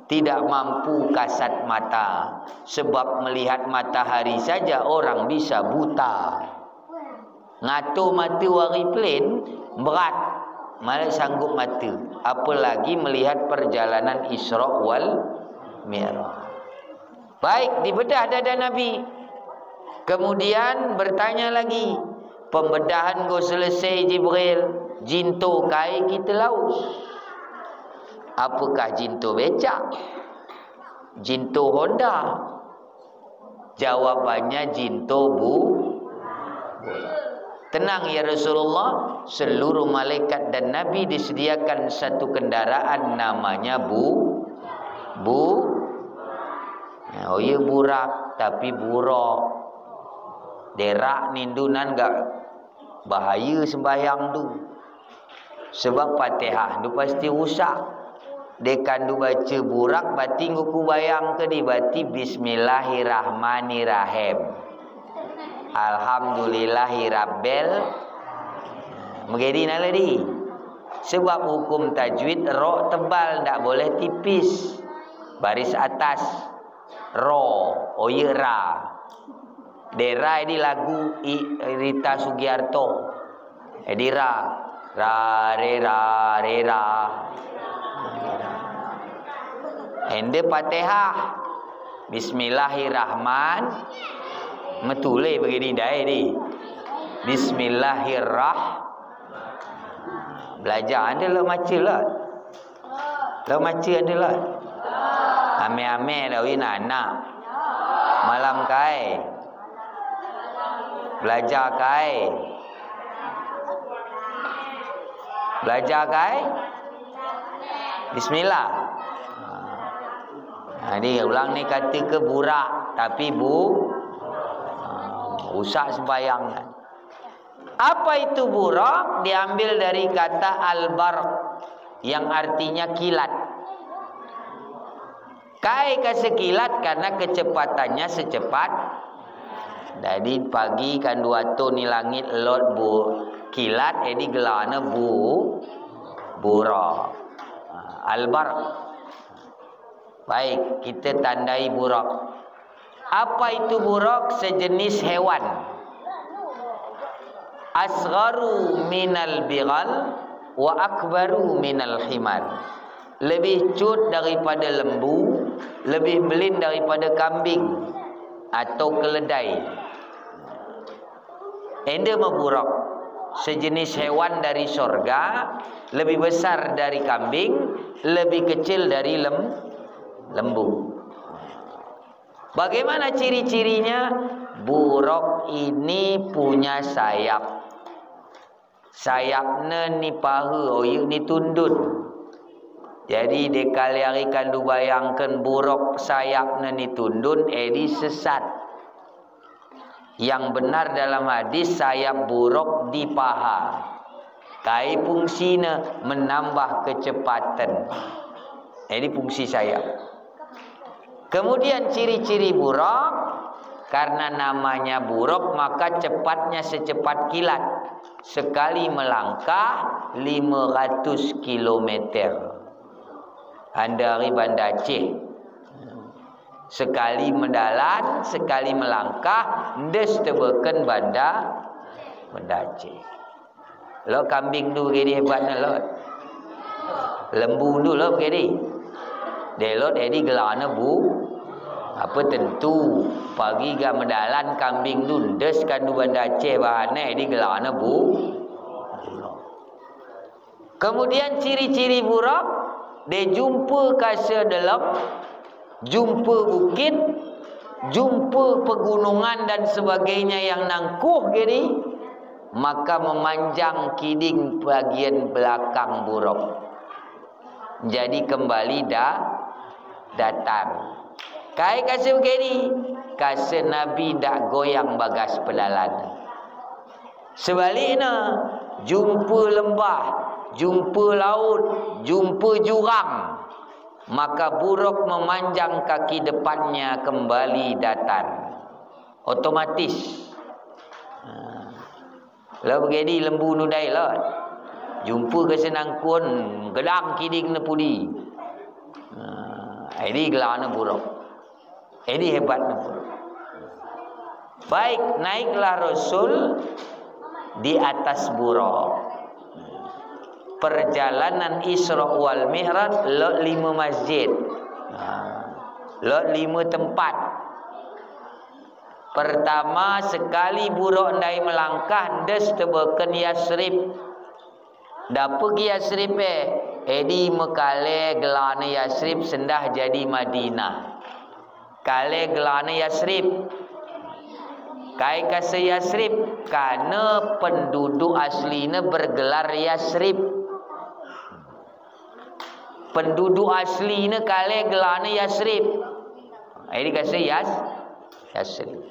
Tidak mampu kasat mata. Sebab melihat matahari saja orang bisa buta. Ngatu mata wari plane berat, malah sanggup mata. Apalagi melihat perjalanan Isra wal Mi'raj. Baik, dibedah dada Nabi. Kemudian bertanya lagi, pembedahan go selesai Jibril, jinto kai kita laus? Apakah jinto becak? Jinto Honda? Jawabannya jinto bu-, bola. Tenang ya Rasulullah, seluruh malaikat dan Nabi disediakan satu kendaraan namanya bu-, bu-, nah, oh iya, burak, tapi burok. Derak nindu nan ga bahaya sembahyang tu. Sebab Fatihah tu pasti rusak. Dekan tu baca burak, bati ngku bayang ke di bati Bismillahirrahmanirrahim. Alhamdulillahirabbil. Menjadi naladi. Sebab hukum tajwid ro tebal, ndak boleh tipis. Baris atas. Ro, oh iya, ra. Dera ini lagu I-, Rita Sugiarto. Edi ra, ra, re, ra, re, ra. Ende Fatihah. Bismillahirrahman. Metule begini dai di. Bismillahirrah. Belajar anda lah, maca lah. Lo maca ande lah. Ame-ame dah wi nana. Malam kai. Belajar kai. Belajar kai. Bismillah. Nah, ini ulang ni kata ke burak, tapi bu-, ah, rusak sembahyang kan. Apa itu buraq? Diambil dari kata al-barq, yang artinya kilat. Kai kasa kilat karena kecepatannya secepat. Jadi pagi kan dua tu ni langit lot bu kilat, jadi gelana bu buraq. Al-barq. Baik, kita tandai buraq. Apa itu buraq? Sejenis hewan. Asgharu minal bighal wa akbaru minal himar. Lebih cut daripada lembu, lebih melin daripada kambing atau keledai. Ende ma buraq, sejenis hewan dari sorga, lebih besar dari kambing, lebih kecil dari lem-, lembu. Bagaimana ciri-cirinya? Buraq ini punya sayap. Sayapna ni paha, oyu ni tundun. Jadi, dekaliari kan du bayangkan buraq sayapna ni tundun, edi sesat. Yang benar dalam hadis, sayap buraq di paha. Kai fungsina menambah kecepatan. Edi fungsi sayap. Kemudian ciri-ciri buraq, karena namanya buraq, maka cepatnya secepat kilat. Sekali melangkah lima ratus kilometer. Anda ari Banda Aceh. Sekali mendalan, sekali melangkah, ndes tebeken Banda, Banda Aceh. Lot kambing tu gedi hebatna lot. Lembu tu lot gedi. Delot edi gelana bu. Apa tentu pagi ga mendalan kambing tu ndes kan du Banda Aceh bahana edi gelana bu. Kemudian ciri-ciri buraq, de jumpa kasa dalam, jumpa bukit, jumpa pegunungan dan sebagainya yang nangkuh gini, maka memanjang kiding bagian belakang buraq. Jadi kembali da-, datar. Kai kasa gini, kasa Nabi ndak goyang bagas pedalan. Sebaliknya, jumpa lembah, jumpa laut, jumpa jurang, maka buraq memanjang kaki depannya kembali datar. Otomatis. Ha. Lot gedi lembu nu dai lot. Jumpa kasa nangkuh, gedang kidingna pudi. Ha, edi gelana buraq. Edi hebatna buraq. Baik, naiklah Rasul di atas buraq. Perjalanan Isra wal Mi'raj lot lima masjid. Ha. Lot lima tempat. Pertama, sekali buraq ndai melangkah, ndes tebeken Yasrib. Dapek Yasrib e, edi mekale gelana Yasrib sendah jadi Madinah. Kale gelana Yasrib. Kai kasa Yasrib, karena penduduk aslina bergelar Yasrib. Penduduk aslina kale gelana Yasrib. Edi kasa Yas-, Yasrib.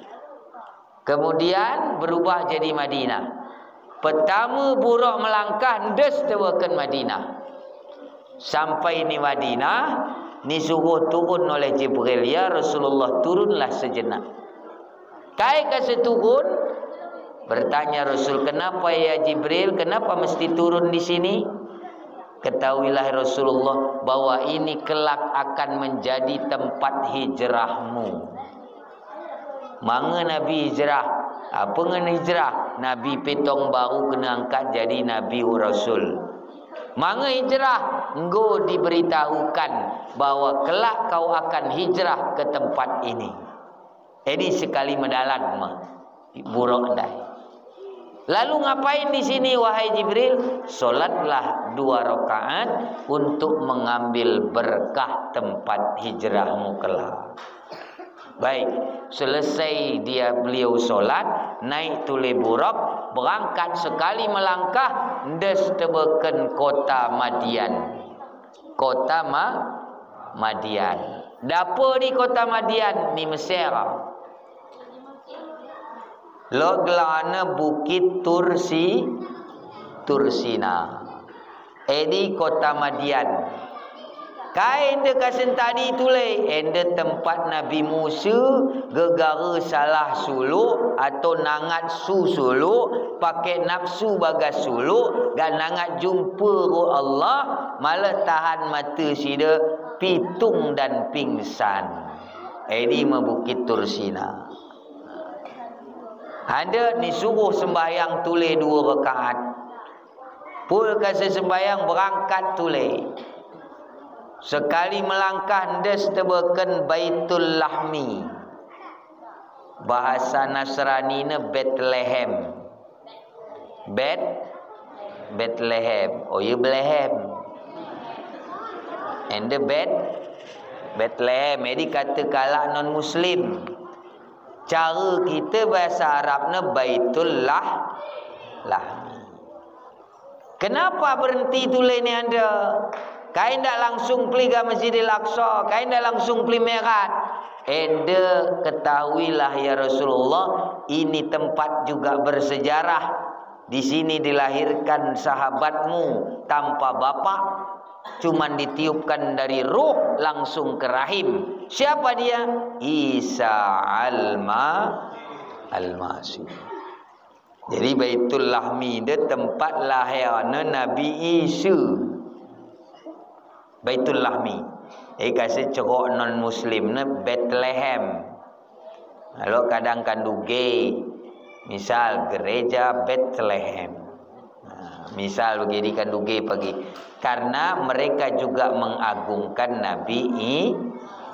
Kemudian berubah jadi Madinah. Pertama buraq melangkah, ndes tebeken Madinah. Sampai ni Madinah, ni suruh turun oleh Jibril, "Ya Rasulullah, turunlah sejenak." Kai kasa turun, bertanya Rasul, "Kenapa ya Jibril, kenapa mesti turun di sini?" "Ketahuilah Rasulullah, bahwa ini kelak akan menjadi tempat hijrahmu." Manga Nabi hijrah. Apa ngen hijrah? Nabi petong baru kena angkat jadi Nabi, o Rasul. Manga hijrah? Enggo diberitahukan bahwa kelak kau akan hijrah ke tempat ini. Edi sekali medalan ma buraq ndai. "Lalu ngapain di sini, wahai Jibril?" "Sholatlah dua rakaat untuk mengambil berkah tempat hijrahmu kelak." Baik, selesai dia, beliau sholat, naik tule buraq, berangkat, sekali melangkah, ndes tebeken kota Madian. Kota Ma-, Madian. Dapek di kota Madian, ni Mesir. Lok gelana Bukit Tursi, Tursina. Edi kota Madian. Kai ende kasen tadi tulei, ende tempat Nabi Musa, gegara salah sulu, atau nangat su sulu, pakai nafsu bagas sulu, ga nangat jumpa ru Allah, malah tahan mata sida, pitung dan pingsan. Edi ma Bukit Tursina. Ande ni subuh sembahyang tulei dua rakaat. Pul kase sembahyang berangkat tulei. Sekali melangkah ndes tebeken Baitul Lahmi. Bahasa Nasrani ne Bethlehem. Bet, Bethlehem. Oh, iya Bethlehem. Ende Bet, Bethlehem. Jadi kata kalak non Muslim. Cara kita bahasa Arab ne Baitul Lah, Lahmi. Kenapa berhenti tulei ni ande? Kai ndak langsung peli ga Masjidil Aqsa, kai ndak langsung peli Mi'raj. Ende ketahuilah ya Rasulullah, ini tempat juga bersejarah. Di sini dilahirkan sahabatmu tanpa bapak, cuman ditiupkan dari ruh langsung ke rahim. Siapa dia? Isa Alma-, Almasih. Jadi Baitul Lahmi de tempat lahirnya Nabi Isa. Baitul Lahmi. Jadi kase cegok non Muslim ne Bethlehem. Lalu kadang kanduge, misal gereja Bethlehem. Nah, misal begini kanduge pagi. Karena mereka juga mengagungkan Nabi I-,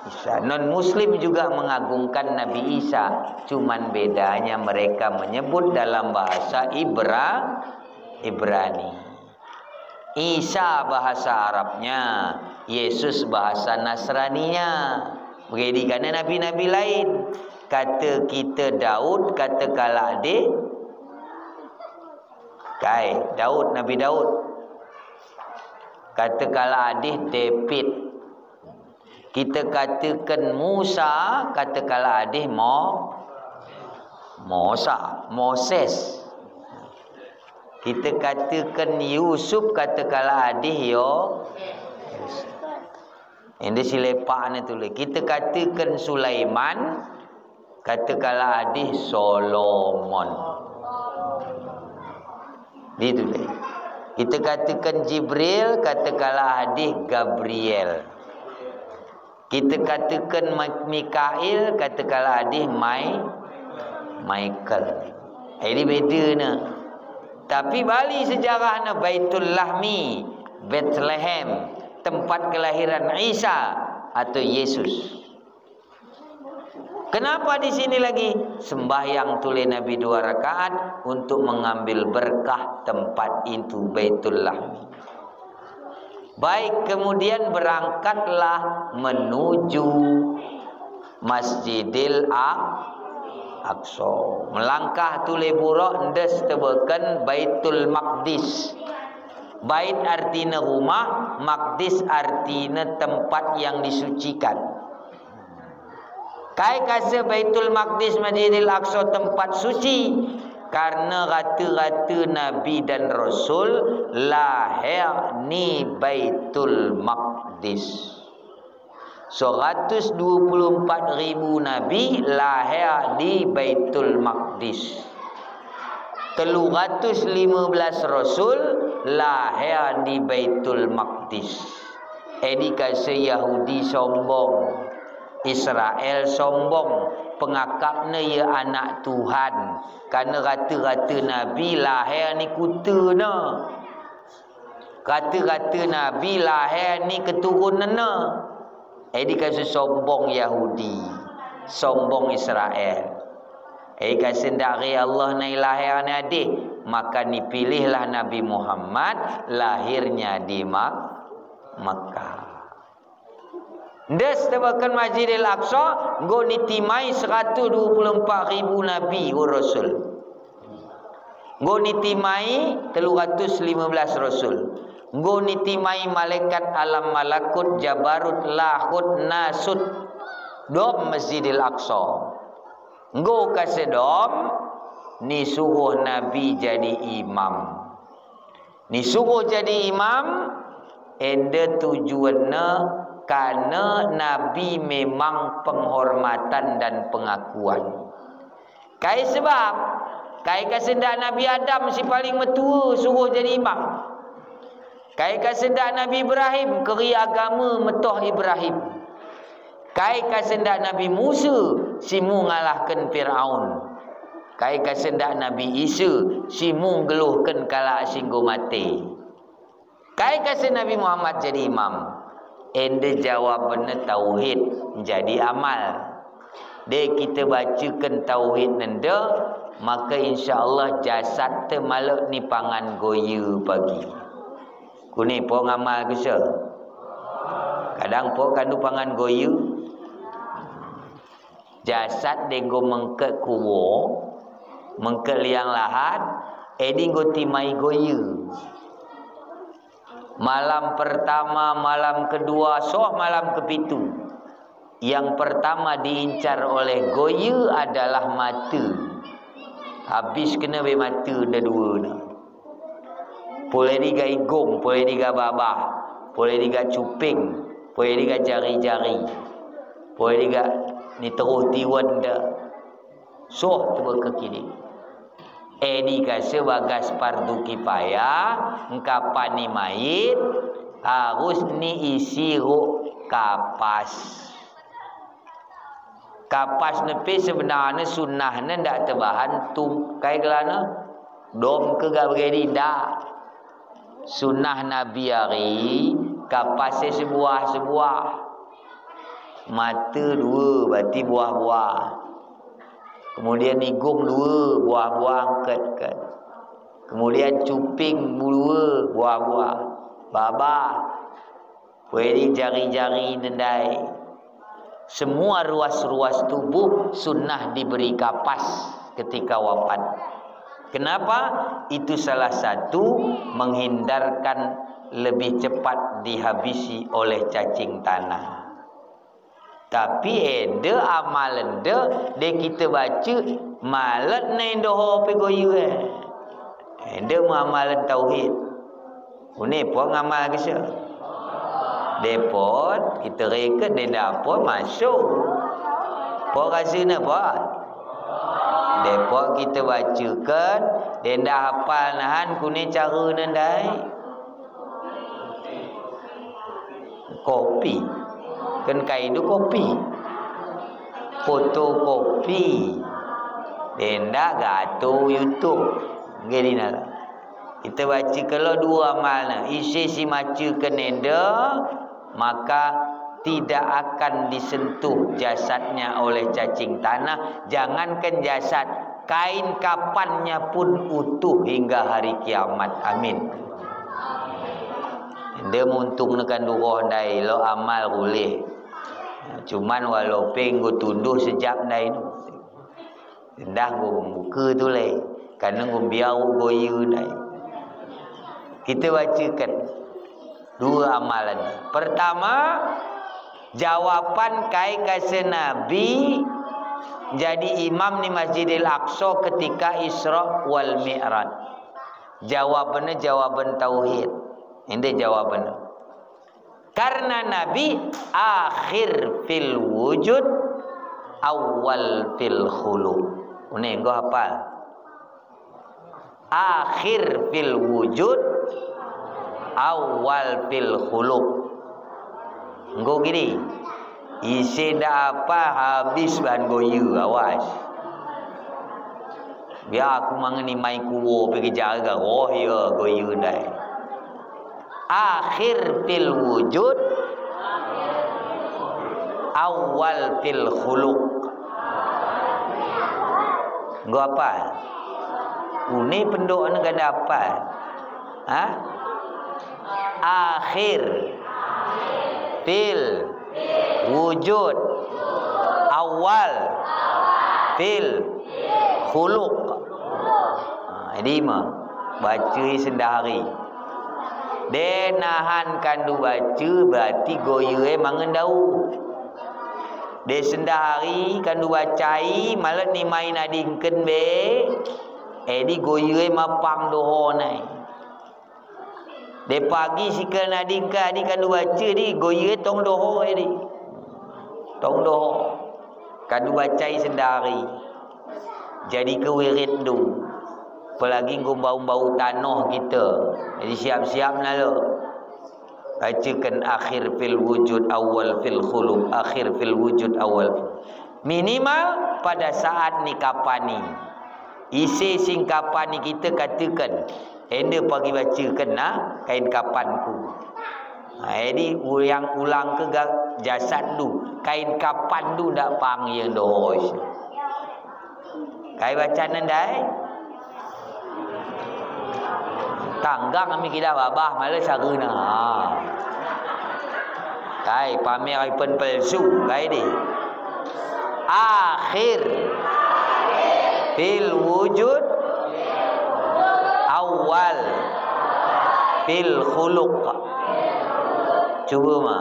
Isa. Non Muslim juga mengagungkan Nabi Isa. Cuman bedanya mereka menyebut dalam bahasa Ibra-, Ibrani. Isa bahasa Arabnya, Yesus bahasa Nasraninya. Begini kan nabi-nabi lain. Kata kita Daud, kata kalak deh. Kai, Daud, Nabi Daud. Kata kalak deh David. Kita katakan Musa, kata kalak deh Mo-, Mosa, Moses. Kita katakan Yusuf, kata kalak deh Yo-, Yusuf. Ende silepak ne tulei. Kita katakan Sulaiman, kata kalak deh Solomon. Gitu deh. Kita katakan Jibril, kata kalak deh Gabriel. Kita katakan Ma-, Mikail, kata kalak deh Mai-, Michael. Jadi beda ne. Tapi balik sejarah ne Baitul Lahmi, Bethlehem, tempat kelahiran Isa atau Yesus. Kenapa di sini lagi? Sembahyang tulei Nabi dua rakaat untuk mengambil berkah tempat itu, Baitul Lahmi. Baik, kemudian berangkatlah menuju Masjidil Aq-, Aqsa. Melangkah tulei buruk ndes tebeken Baitul Maqdis. Bait artina rumah, Maqdis artina tempat yang disucikan. Kai kase Baitul Maqdis, Masjidil Aqsa tempat suci, karena rata-rata Nabi dan Rasul lahir ni Baitul Maqdis. Seratus dua puluh empat ribu Nabi lahir di Baitul Maqdis. Telu ratus lima belas Rasul lahir di Baitul Maqdis. Edi kase Yahudi sombong, Israel sombong, pengakapne ye anak Tuhan. Karena rata-rata Nabi lahir ni kutena. Rata-rata Nabi lahir ni keturunanna. Edi kase sombong Yahudi, sombong Israel. Edi kase ndak ri Allah nai lahir ni adih, maka nipilihlah Nabi Muhammad lahirnya di Mak-, Makkah. Ndes tebeken Masjidil Aqsa, nggo nitimai seratus dua puluh empat ribu Nabi, oh, Rasul. Nggo nitimai telu ratus lima belas Rasul. Nggo nitimai malaikat alam malakut, Jabarut, Lahut, Nasut. Dom Masjidil Aqsa. Nggo kase dom, Ni suruh Nabi jadi imam. Ni suruh jadi imam, ende tujuanna karena Nabi memang penghormatan dan pengakuan. Kai sebab, kai kasendak Nabi Adam si paling metua suruh jadi imam. Kai kasendak Nabi Ibrahim, keri agama metoh Ibrahim. Kai kasendak Nabi Musa, si mu ngalahkan Firaun. Kai kasendak Nabi Isa, si mu geluhkan kalak si enggo mate. Kai kasendak Nabi Muhammad jadi imam. Ende jawabanna tauhid, jadi amal. De kita bacakan tauhid nende, maka insya Allah jasad te malak ni pangan goya pagi. Kuni po ngamal kesa. Kadang po kandu pangan goya. Jasad de enggo mengket kuwo, mengket liang lahat, edi enggo timai goya. Malam pertama, malam kedua, soh malam kepitu. Yang pertama diincar oleh goya adalah mata. Habis kena be mata da dua na. Pole di ga igung, pole di ga babah, pole di ga cuping, pole di ga jari-jari, pole di ga ni teruh tiwan da. Soh tu ke kini. Edi kasa bagas fardu kifayah, engkapani mayit, harus ni isi ru kapas. Kapas nepe sebenarna sunnahna ndak tebahan tung kai kelana. Dom ke ga begedi ndak. Sunnah Nabi ari kapas sebuah-sebuah. Mata dua, berarti buah-buah. Kemudian igung dua, buah-buah angkat kan. Kemudian cuping dua, buah-buah. Babah. Pwede jari-jari nendai. Semua ruas-ruas tubuh sunnah diberi kapas ketika wafat. Kenapa? Itu salah satu menghindarkan lebih cepat dihabisi oleh cacing tanah. Tapi ende amal ende de kita baca malet ne doho pe goyu eh. Ende mu amalan tauhid. Une po ngamal kesa. Depot kita reken de dapot masuk. Po kasina po. Depot kita bacakan, denda hafal nahan kune cara nendai. Kopi. Kan kai du kopi. Fotokopi. Denda gato YouTube. Gini nala. Kita baca kalau dua amal na. Isi si maca ke nenda, maka tidak akan disentuh jasadnya oleh cacing tanah. Jangankan jasad, kain kapannya pun utuh hingga hari kiamat. Amin. Ende muntung nekan duroh ndai lo amal ulih. Cuman walau penggo tunduh sejap ndai nu. Ndah nggo membuka tu leh. Karena nggo biau goyu ndai. Kita bacakan dua amalan. Pertama, jawaban kai kasa Nabi jadi imam ni Masjidil Aqsa ketika Isra wal Mi'raj. Jawabannya jawaban tauhid. Ini jawabannya. Karena Nabi akhir fil wujud, awal fil khuluq. Une nggo hafal. Akhir fil wujud, awal fil khuluq. Nggo gini. Ise ndak apa habis ban goyu, awas. Biar aku mangeni mai kuwo pe kejar ga roh ya goyu ndai. Akhir fil wujud, awal fil khuluq. Nggo apa? Une pendok ne kada apa? Ha? Akhir fil wujud, awal fil khuluq. Ha, jadi ma baca sendahari. De nahan kandu baca berarti goyu eh mangendau. De sendari kandu bacai, malet ni mai nadingken be. Edi goyue mapang doho nai. De pagi sikel nadingke adi kandu baca di goyue tong doho edi. Tong doho. Kandu bacai sendari. Jadi ke wirid du. Apalagi nggo bau-bau tanoh kita. Jadi siap-siap nalo. Bacakan akhir fil wujud, awal fil khuluq, akhir fil wujud, awal. Minimal pada saat ni kapani. Ise sing kapani kita katakan. Ende pagi bacakan na kain kapanku. Nah, jadi ulang-ulang ke ga-, jasad du. Kain kapan du ndak panggil dois. Kai baca nendai. Tanggang kami kida babah malah saguna. Kai pamer ipen pelsu kai di. Akhir fil wujud, awal fil khuluq. Cuba ma.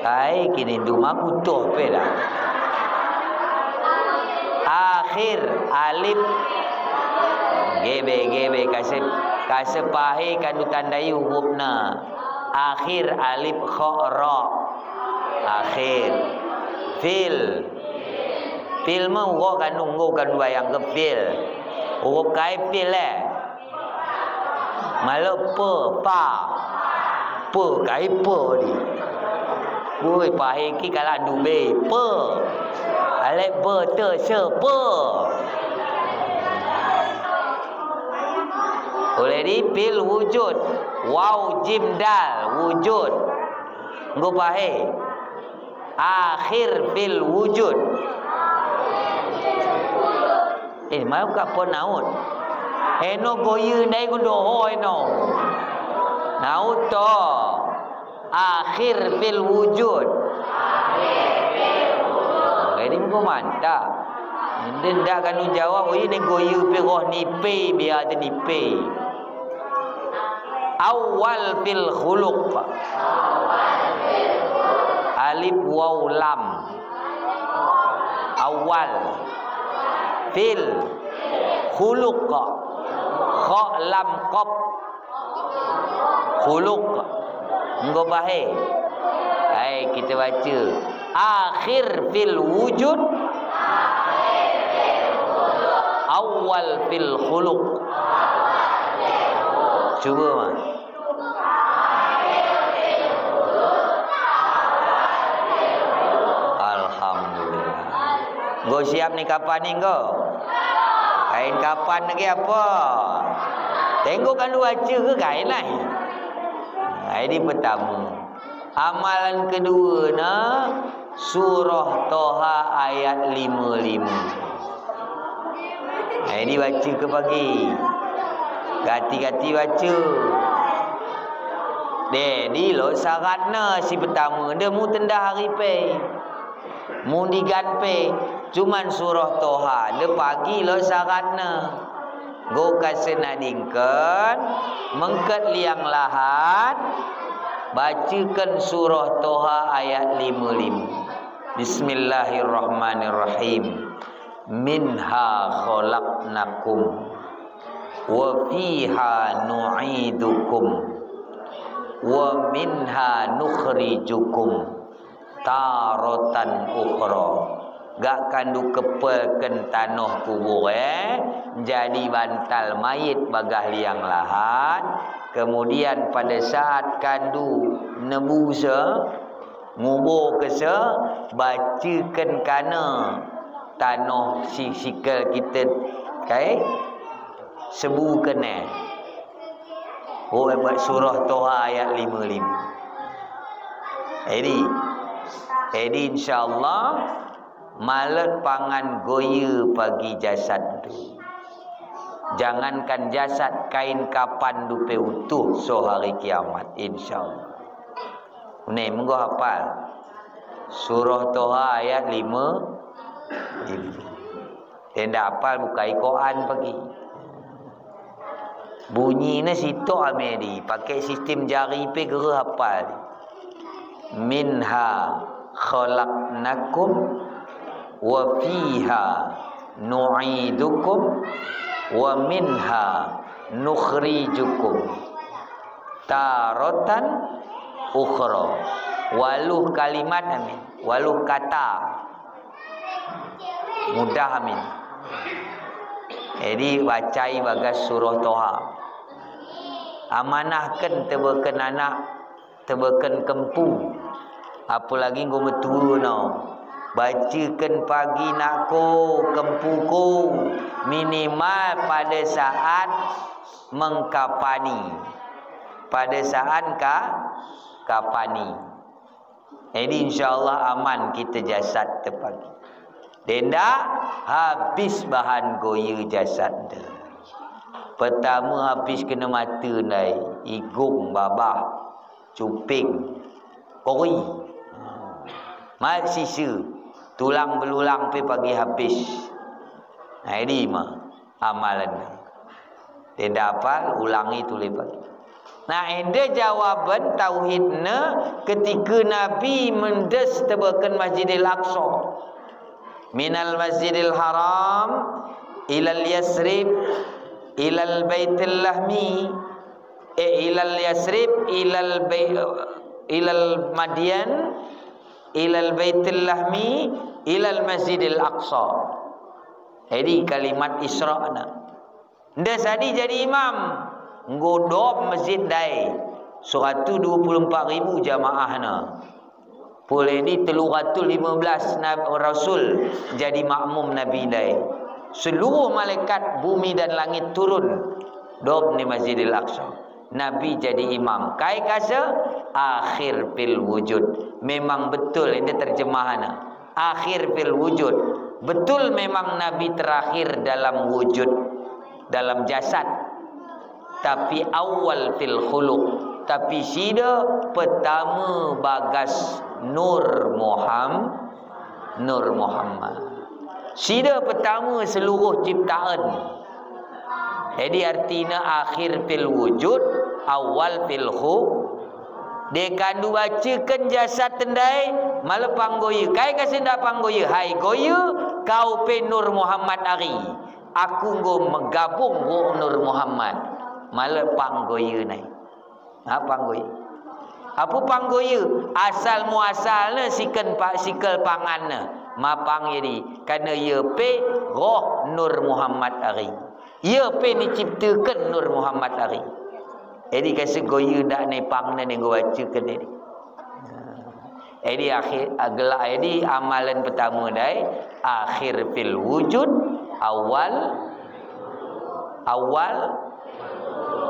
Ai, kini duma kutoh pela. Akhir alif. Gebe, gebe, kase, kase pahe kandu tandai hurufna. Akhir alif kho ro. Akhir. Fil. Fil ma ugo kandu, ugo kandu bayang ke fil. Ugo kai fil eh. Malah pe, pa. Pe, kai pe di. Woi, pahe ki kalah dube. Pe. Alep be te se pe. Oleh di fil wujud. Wau jim dal wujud. Nggo pahe. Akhir fil wujud. Eh, mau ka po naut. Eno goyu ndai ku doho eno. Naut to. Akhir fil wujud. Ini ku mantap. Ende ndak kanu jawab, oh, ini goyu pe roh nipe, biar ada nipe. Awal fil khuluq. Alif waw lam. Awal. Fil. Khuluq. Kha lam qaf. Khuluq. Nggo pahe. Hai, kita baca. Akhir fil wujud. Awal fil khuluq. Cuba, ma. Alhamdulillah. Nggo siap ni kapan ni nggo? Kain kapan lagi apa? Tengok kan dua aja ke kain lah. Nah, ini pertama. Amalan kedua na surah Toha ayat lima lima. Nah, ini baca ke pagi. Gati-gati baca. Deh, di lo syaratna si pertama. Deh mu tendah hari pe. Mundigan pe, cuman surah Toha, de pagi lo syaratna. Go kase nadingken, mengket liang lahat, bacakan surah Toha ayat lima lima. Bismillahirrahmanirrahim. Minha khalaqnakum, wa fiha nu'idukum, wa minha nukhrijukum taratan ukhra. Gak kandu kepelken tanoh kubur, eh, jadi bantal mayit bagah liang lahat. Kemudian pada saat kandu nebu se, ngubur ke se, bacakan kana tanoh si sikel kita kai sebu kene. Oh, buat surah Toha ayat lima lima. Jadi, jadi insyaallah malet pangan goya pagi jasad tu. Jangankan jasad, kain kapan dupe utuh so hari kiamat, insyaallah. Ni, menggo hafal. Surah Toha ayat lima lima. Tenda hafal bukai Quran pagi. Bunyi ne situ ame di, pakai sistem jari pe guru hafal. Minha khalaqnakum wa fiha nu'idukum wa minha nukhrijukum taratan ukhra. Waluh kalimat ame, waluh kata. Mudah amin. Jadi bacai bagas surah Toha. Amanahken tebeken anak, tebeken kempu. Apalagi nggo metua no. Bacaken pagi nakku, kempuku, minimal pada saat mengkafani. Pada saat ka, kafani. Jadi insya Allah aman kita jasad te pagi. Denda habis bahan goya jasad te. Pertama habis kena mata ndai, igung, babah, cuping, kori. Mai sisa, tulang belulang pe pagi habis. Nah, ini mah amalan. Denda hafal, ulangi tule pagi. Nah, ende jawaban tauhid ne ketika Nabi mendes tebeken Masjidil Aqsa. Minal Masjidil Haram ilal Yasrib ilal Baitil Lahmi, eh, ilal Yasrib ilal Bai-, ilal Madyan ilal Baitil Lahmi ilal Masjidil Aqsa. Jadi kalimat Isra na. Nda sadi jadi imam. Nggo dop masjid ndai. Seratu dua puluh empat ribu jamaah na. Pulai di telu ratu lima belas na-, rasul jadi makmum Nabi ndai. Seluruh malaikat bumi dan langit turun. Dop ni Masjidil Aqsa. Nabi jadi imam. Kai kasa akhir fil wujud. Memang betul ini terjemahannya. Akhir fil wujud. Betul memang Nabi terakhir dalam wujud, dalam jasad. Tapi awal fil khuluq. Tapi sida pertama bagas Nur Muham-, Nur Muhammad. Sida pertama seluruh ciptaan. Jadi artina akhir fil wujud, awal fil khu-, Dekan du bacaken jasad te ndai, malepang goya. Kai kasa nda pang goya, hai goya, kau pe Nur Muhammad ari. Aku nggo megabung nggo Nur Muhammad. Malepang goya nai. Ha, pang goya. Apu pang goya, asal muasal ne siken pa-, sikel pangan ne. Mapang jadi, karena ia pe roh Nur Muhammad ari. Ia pe ni ciptaken Nur Muhammad ari. Jadi kasa goya nda ni pang ne ni nggo bacaken ni. Jadi akhir, agla, jadi amalan pertama ndai, akhir fil wujud, awal, awal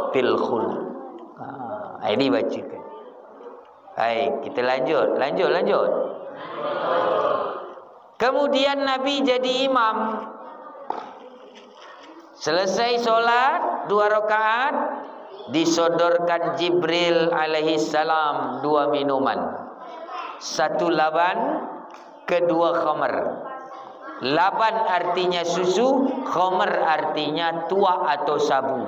fil khuluq. Ha, jadi bacaken. Baik, kita lanjut, lanjut, lanjut. Kemudian Nabi jadi imam. Selesai sholat dua rakaat, disodorkan Jibril alaihi salam dua minuman. Satu laban, kedua khamar. Laban artinya susu, khamar artinya tuak atau sabu.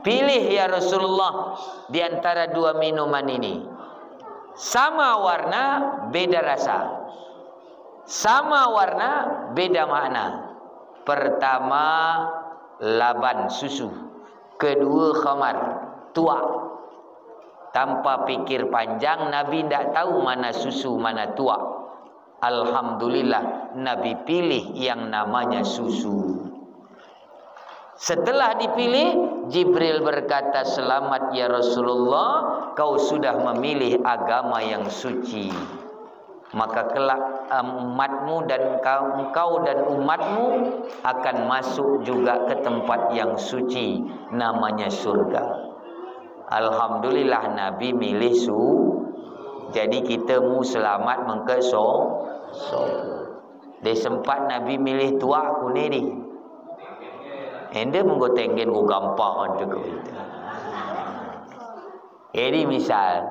Pilih ya Rasulullah di antara dua minuman ini. Sama warna, beda rasa. Sama warna, beda makna. Pertama, laban susu. Kedua, khamar, tuak. Tanpa pikir panjang, Nabi ndak tahu mana susu, mana tuak. Alhamdulillah, Nabi pilih yang namanya susu. Setelah dipilih, Jibril berkata, "Selamat ya Rasulullah, kau sudah memilih agama yang suci. Maka kelak, em, umatmu dan kau, engkau dan umatmu akan masuk juga ke tempat yang suci, namanya surga." Alhamdulillah, Nabi milih su-, jadi kita mu selamat mengke so-, so. Deh sempat Nabi milih tuak ku ni di. Ende menggo tenggen ku gampang tu ku itu. Jadi misal,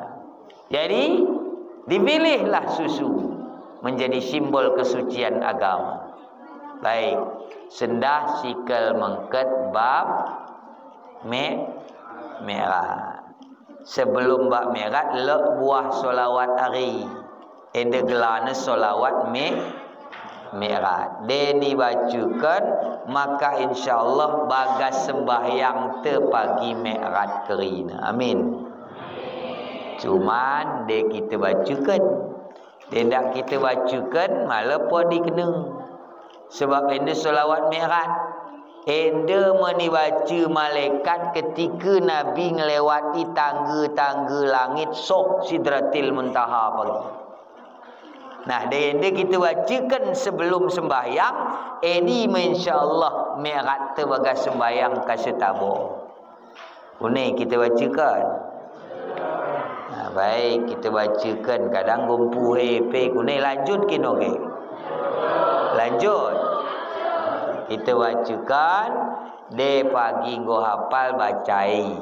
jadi dipilihlah susu menjadi simbol kesucian agama. Baik, sendah sikel mengket bab mi-, Mi'raj. Sebelum bab Mi'raj, lok buah solawat ari. Ende gelana solawat mi-, Mi'raj. Deni bacakan, maka insya Allah bagas sembahyang te pagi Mi'raj kerina. Amin. Cuman, de kita bacakan. Dendak kita bacakan, malah po dikena. Sebab ende solawat Mi'raj. Ende meni baca malaikat ketika Nabi ngelewati tangga-tangga langit sok Sidratil Muntaha pagi. Nah, de ende kita bacakan sebelum sembahyang, eni me insya Allah Mi'raj te bagas sembahyang kasetabo. Kune kita bacakan. Nah, baik, kita bacakan. Kadang gumpu hepe. Kune lanjut kino ke? Lanjut. Kita bacakan. De pagi nggo hafal bacai.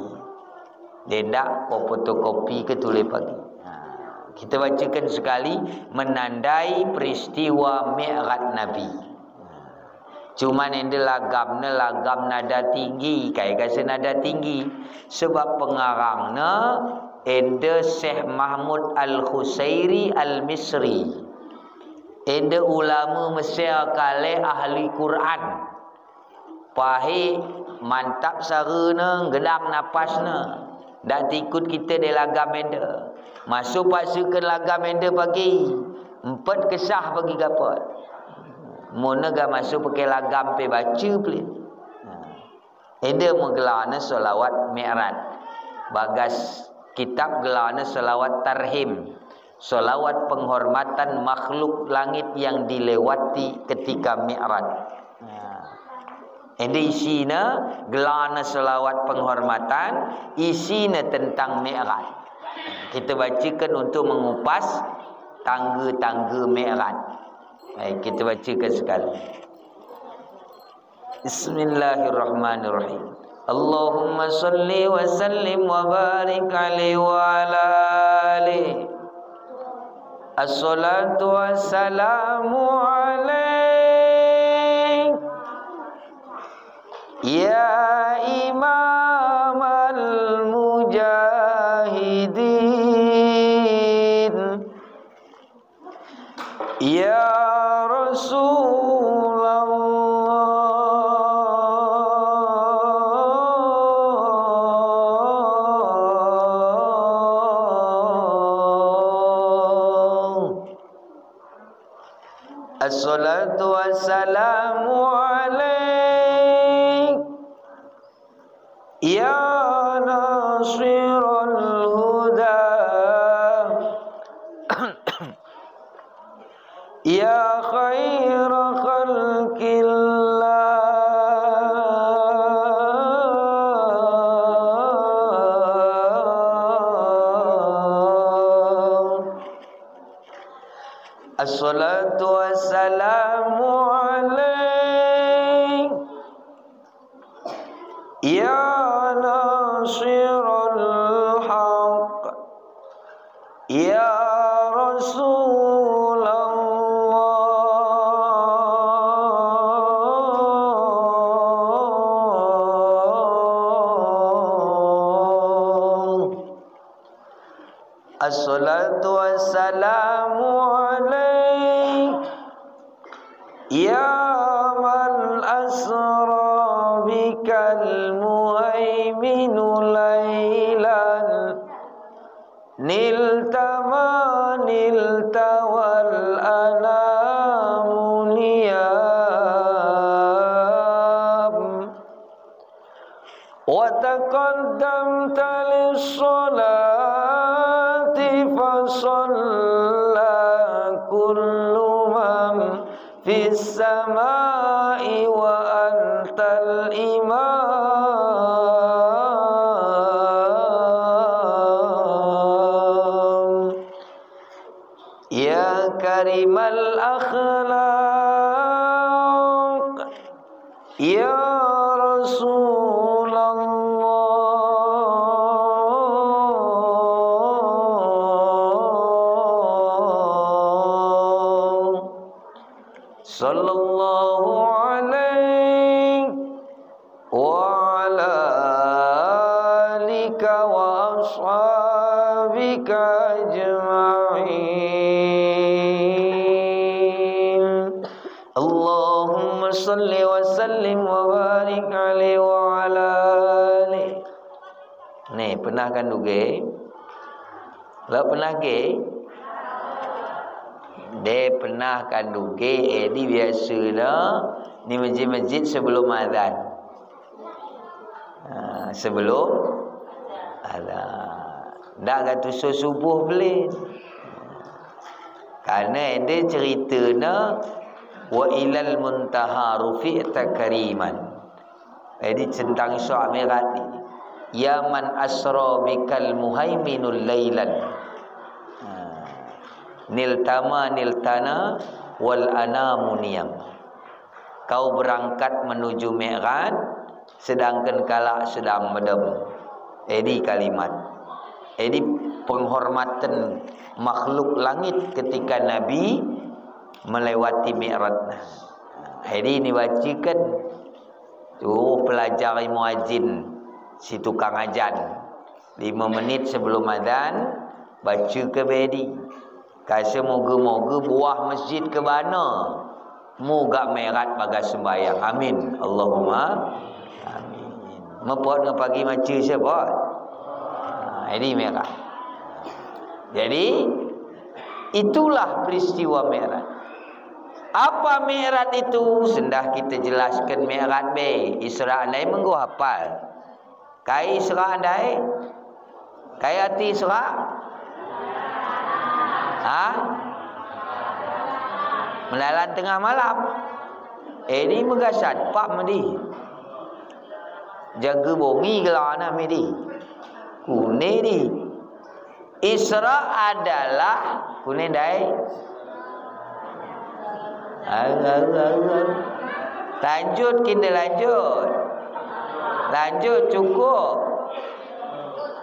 Dendak ko fotokopi ke tule pagi. Nah, kita bacakan sekali menandai peristiwa Mi'raj Nabi. Cuman ende lagamna lagam nada tinggi, kai kase nada tinggi. Sebab pengarangna ende Syekh Mahmud Al-Khusairi Al-Misri. Ende ulama Mesir kale ahli Quran. Pahe mantap sarana, gedang napasna. Dak tikut kita de lagam ende. Masuk pasukan lagam ende pagi. Empat kesah pagi gapot. Muna ga masuk pakai lagam pe baca pelit. Ende me gelana solawat Mi'raj. Bagas kitab gelana solawat tarhim. Solawat penghormatan makhluk langit yang dilewati ketika Mi'raj. Nah. Ende isina gelana solawat penghormatan, isina tentang Mi'raj. Kita bacakan untuk mengupas tangga-tangga Mi'raj. Baik, kita bacakan sekali. Bismillahirrahmanirrahim. Allahumma salli wa sallim wa barik alaihi wa ala alihi. Assalatu wassalamu alaik, ya imamal mujahidin. Ya Rasulullah. Assalatu wassalamu alaik. Ya nashiral huda, ya khaira khalqillah. Assalatu wassalamu alaik. Ya nashiral haq, ya Rasulullah. Assalatu wassalamu alaik. Ya man asra bikal muhaiminu lailan, nilta ma nilta wal anamu niyam. Wa taqaddamta lis-salati fa shalla kullu man fis samai wa antal imam. Ya karimal akhlaq, ya Rasulullah. Sallallahu أجمعين. اللهم صل وسلم وبارك عليه وعلى آله. Ni, pernah kan duge? Lah pernah ke? Deh, pernah kan duge, eh, di biasa dah. Ni masjid-masjid sebelum azan. Ha, sebelum azan. Ndak ga tusu subuh belin. Karena ende cerita na, "Wa ilal muntaha rufi'ta kariman." Jadi tentang Isra Mi'raj ni. "Ya man asra bikal muhaiminul lailan." Ha. "Niltama niltana wal anamu niyam." Kau berangkat menuju Mi'raj, sedangkan kalak sedang medem. Edi kalimat. Edi penghormatan makhluk langit ketika Nabi melewati Mi'raj. Edi ni bacakan. Tu pelajari muazin, si tukang ajan. Lima menit sebelum azan, baca ke bedi. Kasa moga-moga buah masjid ke bana. Moga Mi'raj bagas sembahyang. Amin. Allahumma amin. Mepot nge pagi maca siapa? Ha, ini Mi'raj. Jadi, itulah peristiwa Mi'raj. Apa Mi'raj itu? Sendah kita jelaskan Mi'raj be. Isra ndai menggo hafal. Kai Isra ndai? Kai ati Isra? Ha? Melalan tengah malam. Eh, di megasat, pam di. Jaga bongi gelana mi di. Kune di. Isra adalah kune ndai. Au, au, au, au. Lanjut, kinde lanjut. Lanjut, cukup.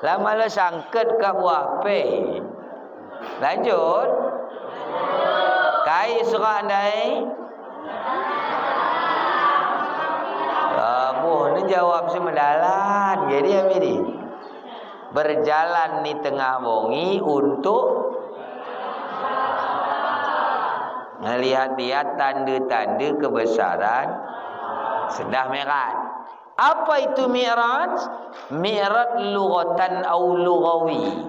Lama le sangket ka buah pe. Lanjut. Kai Isra ndai. Abuh, ni jawab si medalan. Jadi, ami di. Berjalan ni tengah bongi untuk ngelihat-lihat tanda-tanda kebesaran sendah Mi'raj. Apa itu Mi'raj? Mi'raj lughatan au lughawi.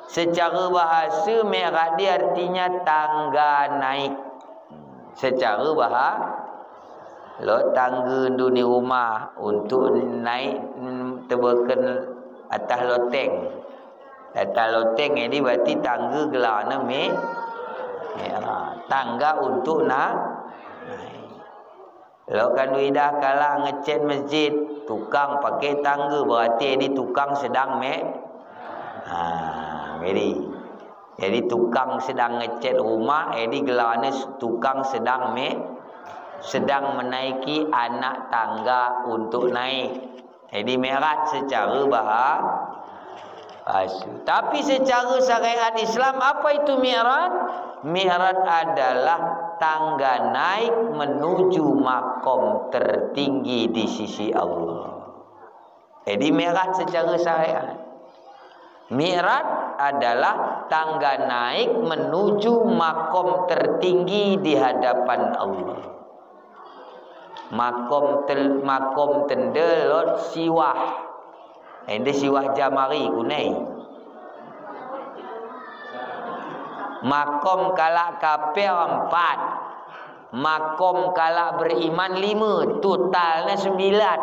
Secara bahasa, Mi'raj di artinya tangga naik. Secara baha-, lo tangga duni rumah untuk naik, mm, tebakan atas loteng. Atas loteng ini berarti tangga gelana mi-, Mi'raj. Tangga untuk na-, naik. Lo kan idah kalak ngecat masjid, tukang pakai tangga, berarti ini tukang sedang me-, ha, jadi. Jadi tukang sedang ngecat rumah, eh, di gelana tukang sedang me-, sedang menaiki anak tangga untuk naik. Jadi Mi'raj secara baha-, bahasa. Tapi secara syariat Islam, apa itu Mi'raj? Mi'raj adalah tangga naik menuju makom tertinggi di sisi Allah. Jadi Mi'raj secara syariat. Mi'raj adalah tangga naik menuju makom tertinggi di hadapan Allah. Makom tel-, makom tende lot siwah. Ende siwah jamari kunei. Makom kalak kapir empat. Makom kalak beriman lima, totalnya sembilan.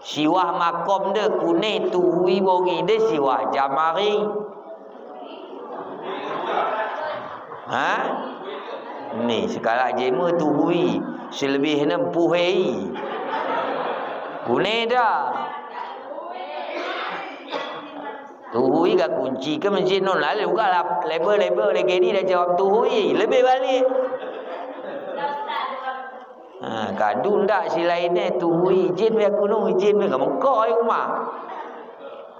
Siwah makom de kune tuhui bongi de siwah jamari. Ha? Ni, sekalak jema tuhui, selebihnya empuhei. Kune da. Tuhui ga kunci ke masjid non lalu ga lap, lebe-lebe lagi ni dah jawab tuhui, lebih balik. Ha, kadu ndak si lainnya tuhui, ijin be kunung, ijin be kamu koi rumah.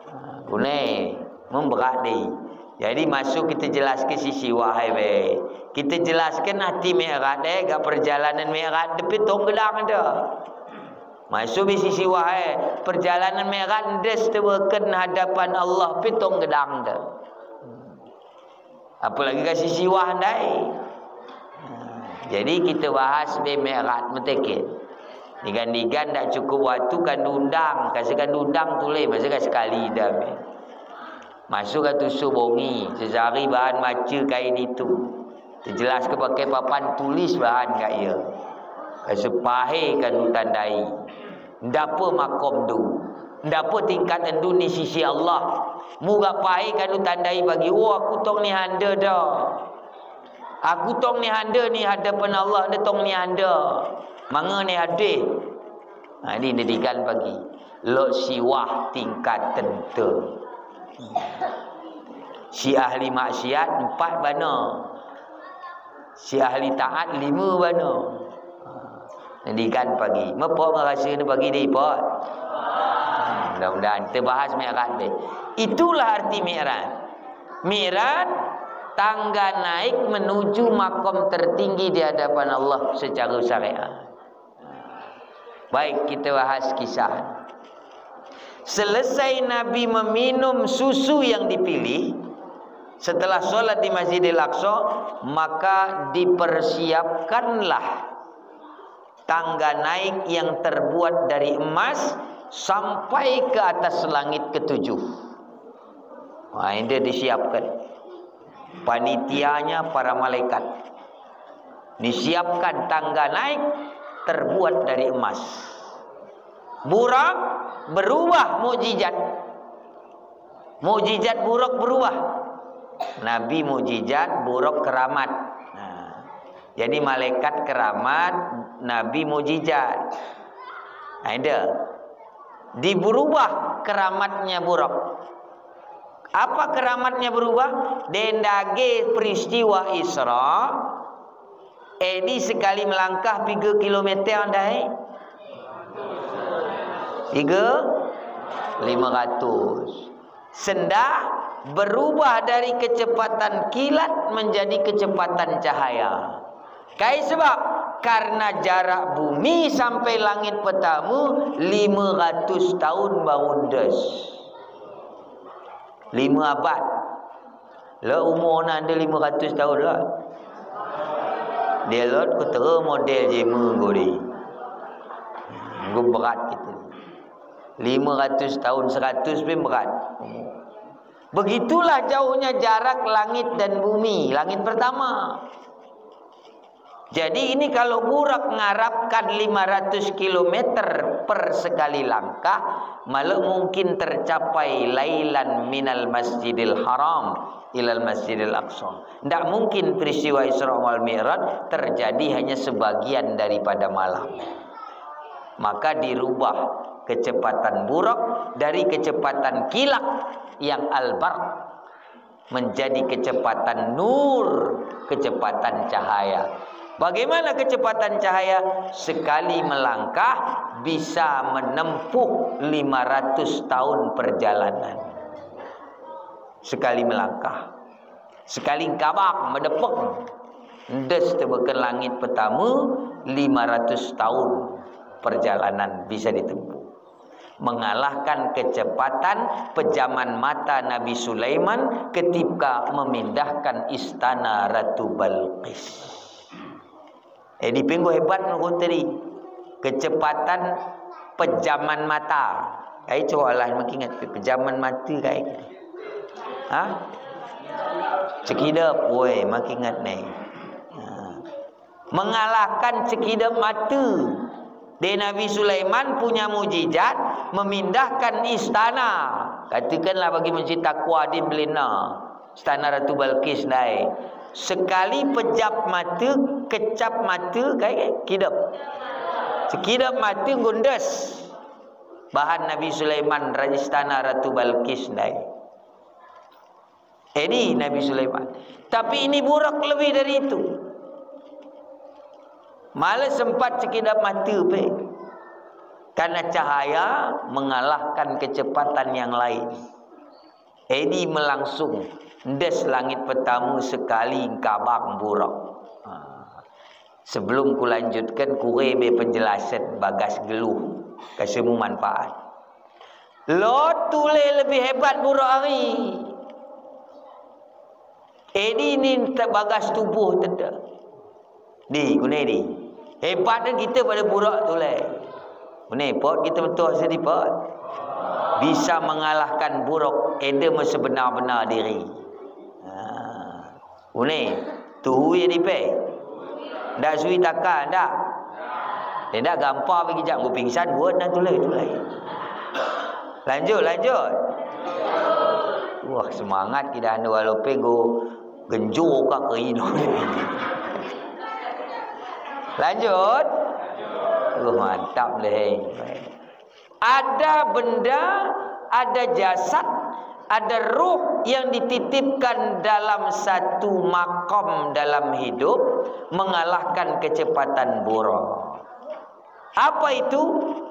Ha, kune, memberat deh. Jadi masuk kita jelaskan sisi wahai be. Kita jelaskan hati Mi'raj deh, ga perjalanan Mi'raj depi tong gedang ada. Masu be sisiwah, eh, perjalanan Mi'raj ndes tebeken hadapan Allah pe tong gedang de. Apalagi ka sisiwah ndai. Jadi kita bahas be Mi'raj meteke. Digan-digan ndak cukup waktu kan diundang, kasi kan diundang tule, masa ka sekali dah be. Masu ka tusu bongi, sesari bahan maca kain itu. Terjelas ke pakai papan tulis bahan ka ia. Kasi pahe kan ditandai. Ndapa makom tu. Ndapa tingkat tu ni sisi Allah. Muga pahe kan ditandai bagi, oh, aku tong ni hande dah. Aku tong ni hande ni hadapan Allah, nda tong ni hande. Manga ni hadih. Ha, ini didikan bagi. Lok siwah tingkat tentu. Si ahli maksiat empat bana. Si ahli taat lima bana. Didikan bagi. Mepo ngerasa ni bagi deh, pot. Mudah-mudahan terbahas Mi'raj deh. Itulah arti Mi'raj. Mi'raj, tangga naik menuju makom tertinggi di hadapan Allah secara syariat. Baik, kita bahas kisah. Selesai Nabi meminum susu yang dipilih, setelah sholat di Masjidil Aqsa, maka dipersiapkanlah tangga naik yang terbuat dari emas sampai ke atas langit ketujuh. Wah, ini disiapkan. Panitianya para malaikat. Disiapkan tangga naik terbuat dari emas. Burak berubah mukjizat. Mukjizat Burak berubah. Nabi mukjizat, Burak keramat. Nah, jadi malaikat keramat, Nabi mukjizat. Nah, itu. Diberubah keramatnya Burak. Apa keramatnya berubah? Dendage peristiwa Isra, Edi sekali melangkah piga kilometer ndai? Piga? Lima ratus. Sendah berubah dari kecepatan kilat menjadi kecepatan cahaya. Kai sebab? Karena jarak bumi sampai langit pertama lima ratus tahun baru ndes. Lima abad. La umur na ande lima ratus tahun la. Dia lot ku tera model jema gori. Gu berat gitu. Lima ratus tahun, seratus pun berat. Begitulah jauhnya jarak langit dan bumi. Langit pertama. Jadi ini kalau Burak ngarapkan lima ratus kilometer per sekali langkah, malah mungkin tercapai lailan minal Masjidil Haram ilal Masjidil Aqsa. Ndak mungkin peristiwa Isra wal Mi'raj terjadi hanya sebagian daripada malam. Maka dirubah kecepatan Burak dari kecepatan kilat yang al-barq menjadi kecepatan nur, kecepatan cahaya. Bagaimana kecepatan cahaya? Sekali melangkah bisa menempuh lima ratus tahun perjalanan. Sekali melangkah. Sekali kabak, medepek. Ndes tebeken langit pertama, lima ratus tahun perjalanan bisa ditempuh. Mengalahkan kecepatan pejaman mata Nabi Sulaiman ketika memindahkan istana Ratu Balqis. Eh, di penggo hebat nukun tadi. Kecepatan pejaman mata. Kai coba lah makin ingat pejaman mata kai. Ha? Cekidep, woi, makin ingat ni. Ha. Mengalahkan cekidep mata. Di Nabi Sulaiman punya mujizat memindahkan istana. Katakanlah bagi masjid takwa di Belina. Istana Ratu Balqis ndai. Sekali pejap mata, kecap mata, kai, kai, kidep. Sekidep mata ngundes. Bahan Nabi Sulaiman, istana Ratu Balqis ndai. Ini Nabi Sulaiman. Tapi ini Burak lebih dari itu. Malah sempat sekidep mata pe. Karena cahaya mengalahkan kecepatan yang lain. Ini melangsung. Ndes langit pertama sekali kabak Burak. Ha. Sebelum kulanjutkan, kure be penjelasan bagas geluh. Kasemu manfaat. Lot tulai lebih hebat buruk ari. Edi ni tebagas tubuh tete. Di, guna di. Hebat kan kita pada buruk tulai. Guna pot kita betul sedi pot. Bisa mengalahkan buruk. Ede me sebenar-benar diri. Ha. Une, tuhu ye dipe. Ndak sui taka, ndak. Ndak gampang bagi jak, ku pingsan, buat na tulai, tulai. Lanjut, lanjut. Wah, semangat kita anu walau pego genjo ka ke ino. Lanjut. Wah, mantap deh. Ada benda, ada jasad, ada ruh yang dititipkan dalam satu makom dalam hidup, mengalahkan kecepatan buruk. Apa itu?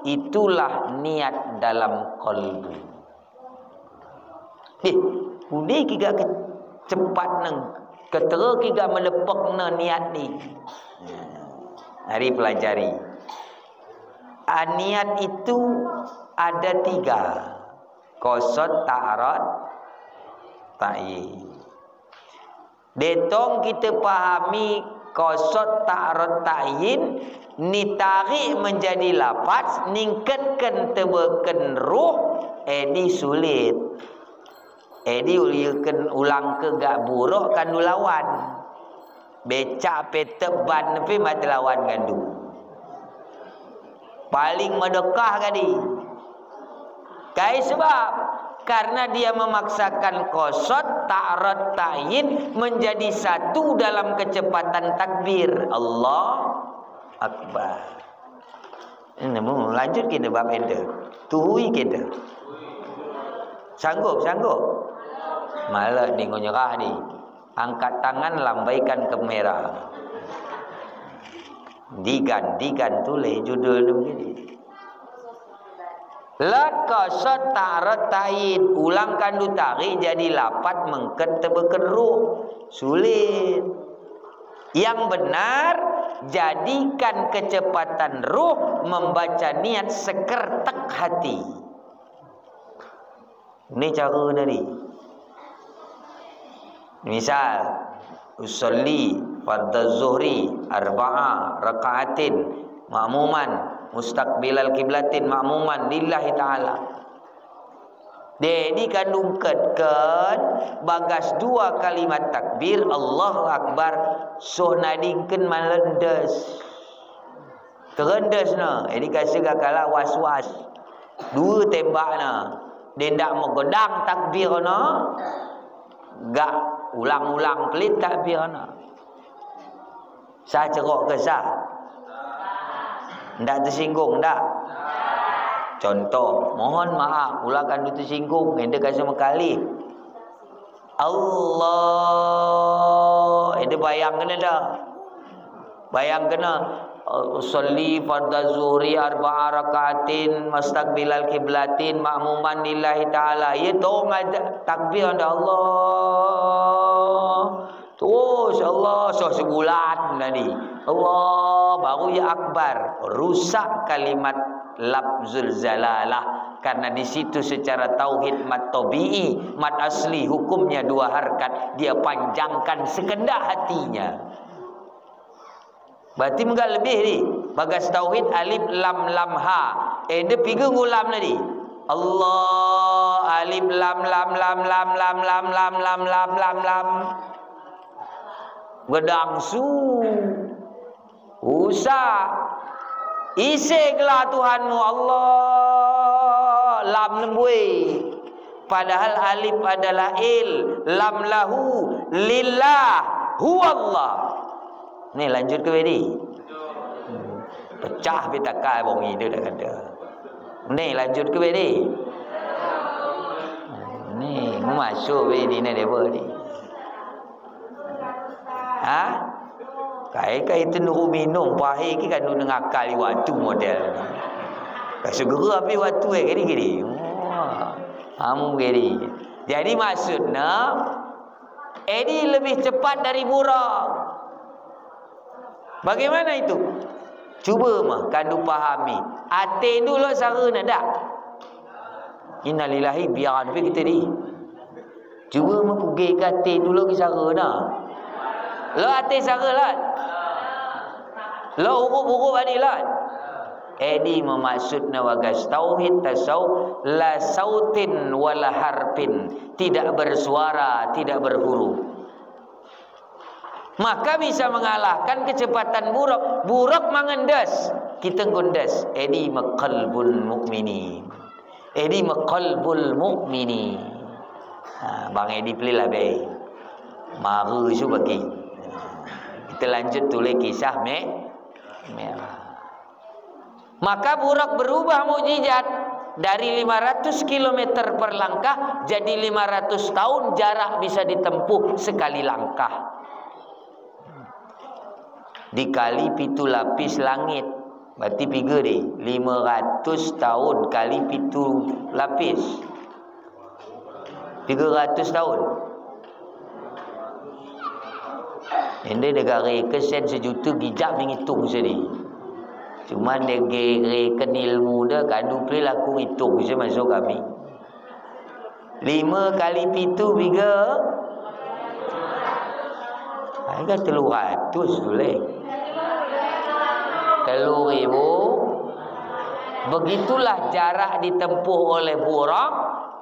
Itulah niat dalam kalbu. Dih, uni kiga kecepat neng, ketere kiga melepek ne niat ni. Hari pelajari. Ah, niat itu ada tiga. Kosot, ta'rud, ta'yin. Detong kita pahami kosot, ta'rud, ta'yin, ni tarik menjadi lafaz, ningkatkan tebeken ruh, edi sulit. Edi uliken ulang ke gak buruk kan ulawan. Becak pe teban pe mati lawan gandu. Paling medekah kadi. Kai sebab? Karena dia memaksakan kosot, ta'rud, ta'yin menjadi satu dalam kecepatan takbir. Allah Akbar. Ini mau lanjut kita bab ente. Tuhui kita. Sanggup, sanggup. Malah ni nyerah ni. Angkat tangan, lambaikan kamera. Digan, digan tulai judul tu begini. Lot kosot, ta'rud, ta'yin, ulang kandu tarik jadi lafaz mengket tebeken ruh. Sulit. Yang benar, jadikan kecepatan ruh membaca niat sekeretak hati. Ini cara nari. Misal, usalli fardaz zuhri arba'a raka'atin ma'muman mustaqbilal qiblatin ma'muman lillahi ta'ala. Jadi kan ungkatkan bagas dua kalimat takbir, Allahu Akbar, soh nadingken malendes. Kerendes ne, jadi kasih gakala was-was. Dua tembak ne. Dia ndak megedang takbir ne. Gak ulang-ulang pelit takbir ne. Sah cerok ke sah? Ndak tersinggung, ndak? Contoh, mohon maaf, ulang kandu tersinggung, ente kasih mekali. Allah, ente bayangkan dah. Bayangkan, eh, usalli fardaz zuhri arba'a raka'atin mustaqbilal qiblatin ma'muman lillahi ta'ala. Ye tong aja takbir anda Allah. Terus Allah, soh sebulan tadi. Allah, baru ya akbar. Rusak kalimat lafzul jalalah. Karena di situ secara tauhid mad tabi'i, mad asli hukumnya dua harkat. Dia panjangkan sekendak hatinya. Berarti mega lebih ni. Bagas tauhid alif lam lam ha. Eh, dia piga ngulam tadi. Allah alif lam lam lam lam lam lam lam lam lam lam lam. Gedang su. Usa. Ise gelar Tuhanmu Allah. Lam nembui. Padahal alif adalah il, lam lahu, lillah, huwallah. Ni lanjut ke bedi? Pecah pitakai bong ide dah kata. Ni lanjut ke bedi? Ni masuk bedi ni dia bedi. Ha? Kai kai itu nuru minum pahe ki kan nuru ngakal waktu model. Kai segera api waktu eh kiri kiri. Wah, amu kiri. Jadi maksudnya, edi lebih cepat dari buruk. Bagaimana itu? Cuba mah, kandu pahami. Ate dulu sara na dak. Innalillahi, biar pe kita di. Cuba mah ku ge ka ate dulu ki sara na. Lo ate sara lah. Lo hurup-hurup adi lah. Edi memaksud na bagas tauhid tasawuf, la sautin wala harfin, tidak bersuara, tidak berhuruf. Maka bisa mengalahkan kecepatan buraq. Buraq mangendes, kita ngundes. Edi ma qalbul mu'mini. Edi ma qalbul mu'mini. Ha, bang edi pelilah be. Maru su bagi. Kita lanjut tulis kisah me, merah. Maka buraq berubah mukjizat dari lima ratus kilometer per langkah jadi lima ratus tahun jarak bisa ditempuh sekali langkah. Dikali pitu lapis langit, berarti piga di? Lima ratus tahun kali pitu lapis. Tiga ratus tahun. Ende negara kesen sejuta gijak mengitung sedi. Cuma negara kenilmu dah kandu pelilah ku ngitung se masuk kami. Lima kali pitu piga? Ai ka telu ratus tu leh. Telu ribu. Begitulah jarak ditempuh oleh buraq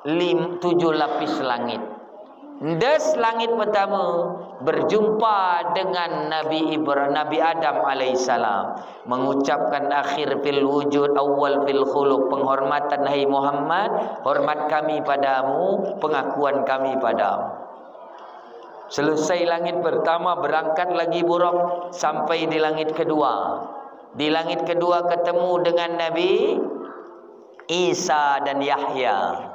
lim-, tujuh lapis langit. Ndes langit pertama, berjumpa dengan Nabi Ibra-, Nabi Adam alaihissalam, mengucapkan akhir fil wujud, awal fil khuluq, penghormatan, "Hai Muhammad, hormat kami padamu, pengakuan kami padamu." Selesai langit pertama, berangkat lagi buraq sampai di langit kedua. Di langit kedua ketemu dengan Nabi Isa dan Yahya.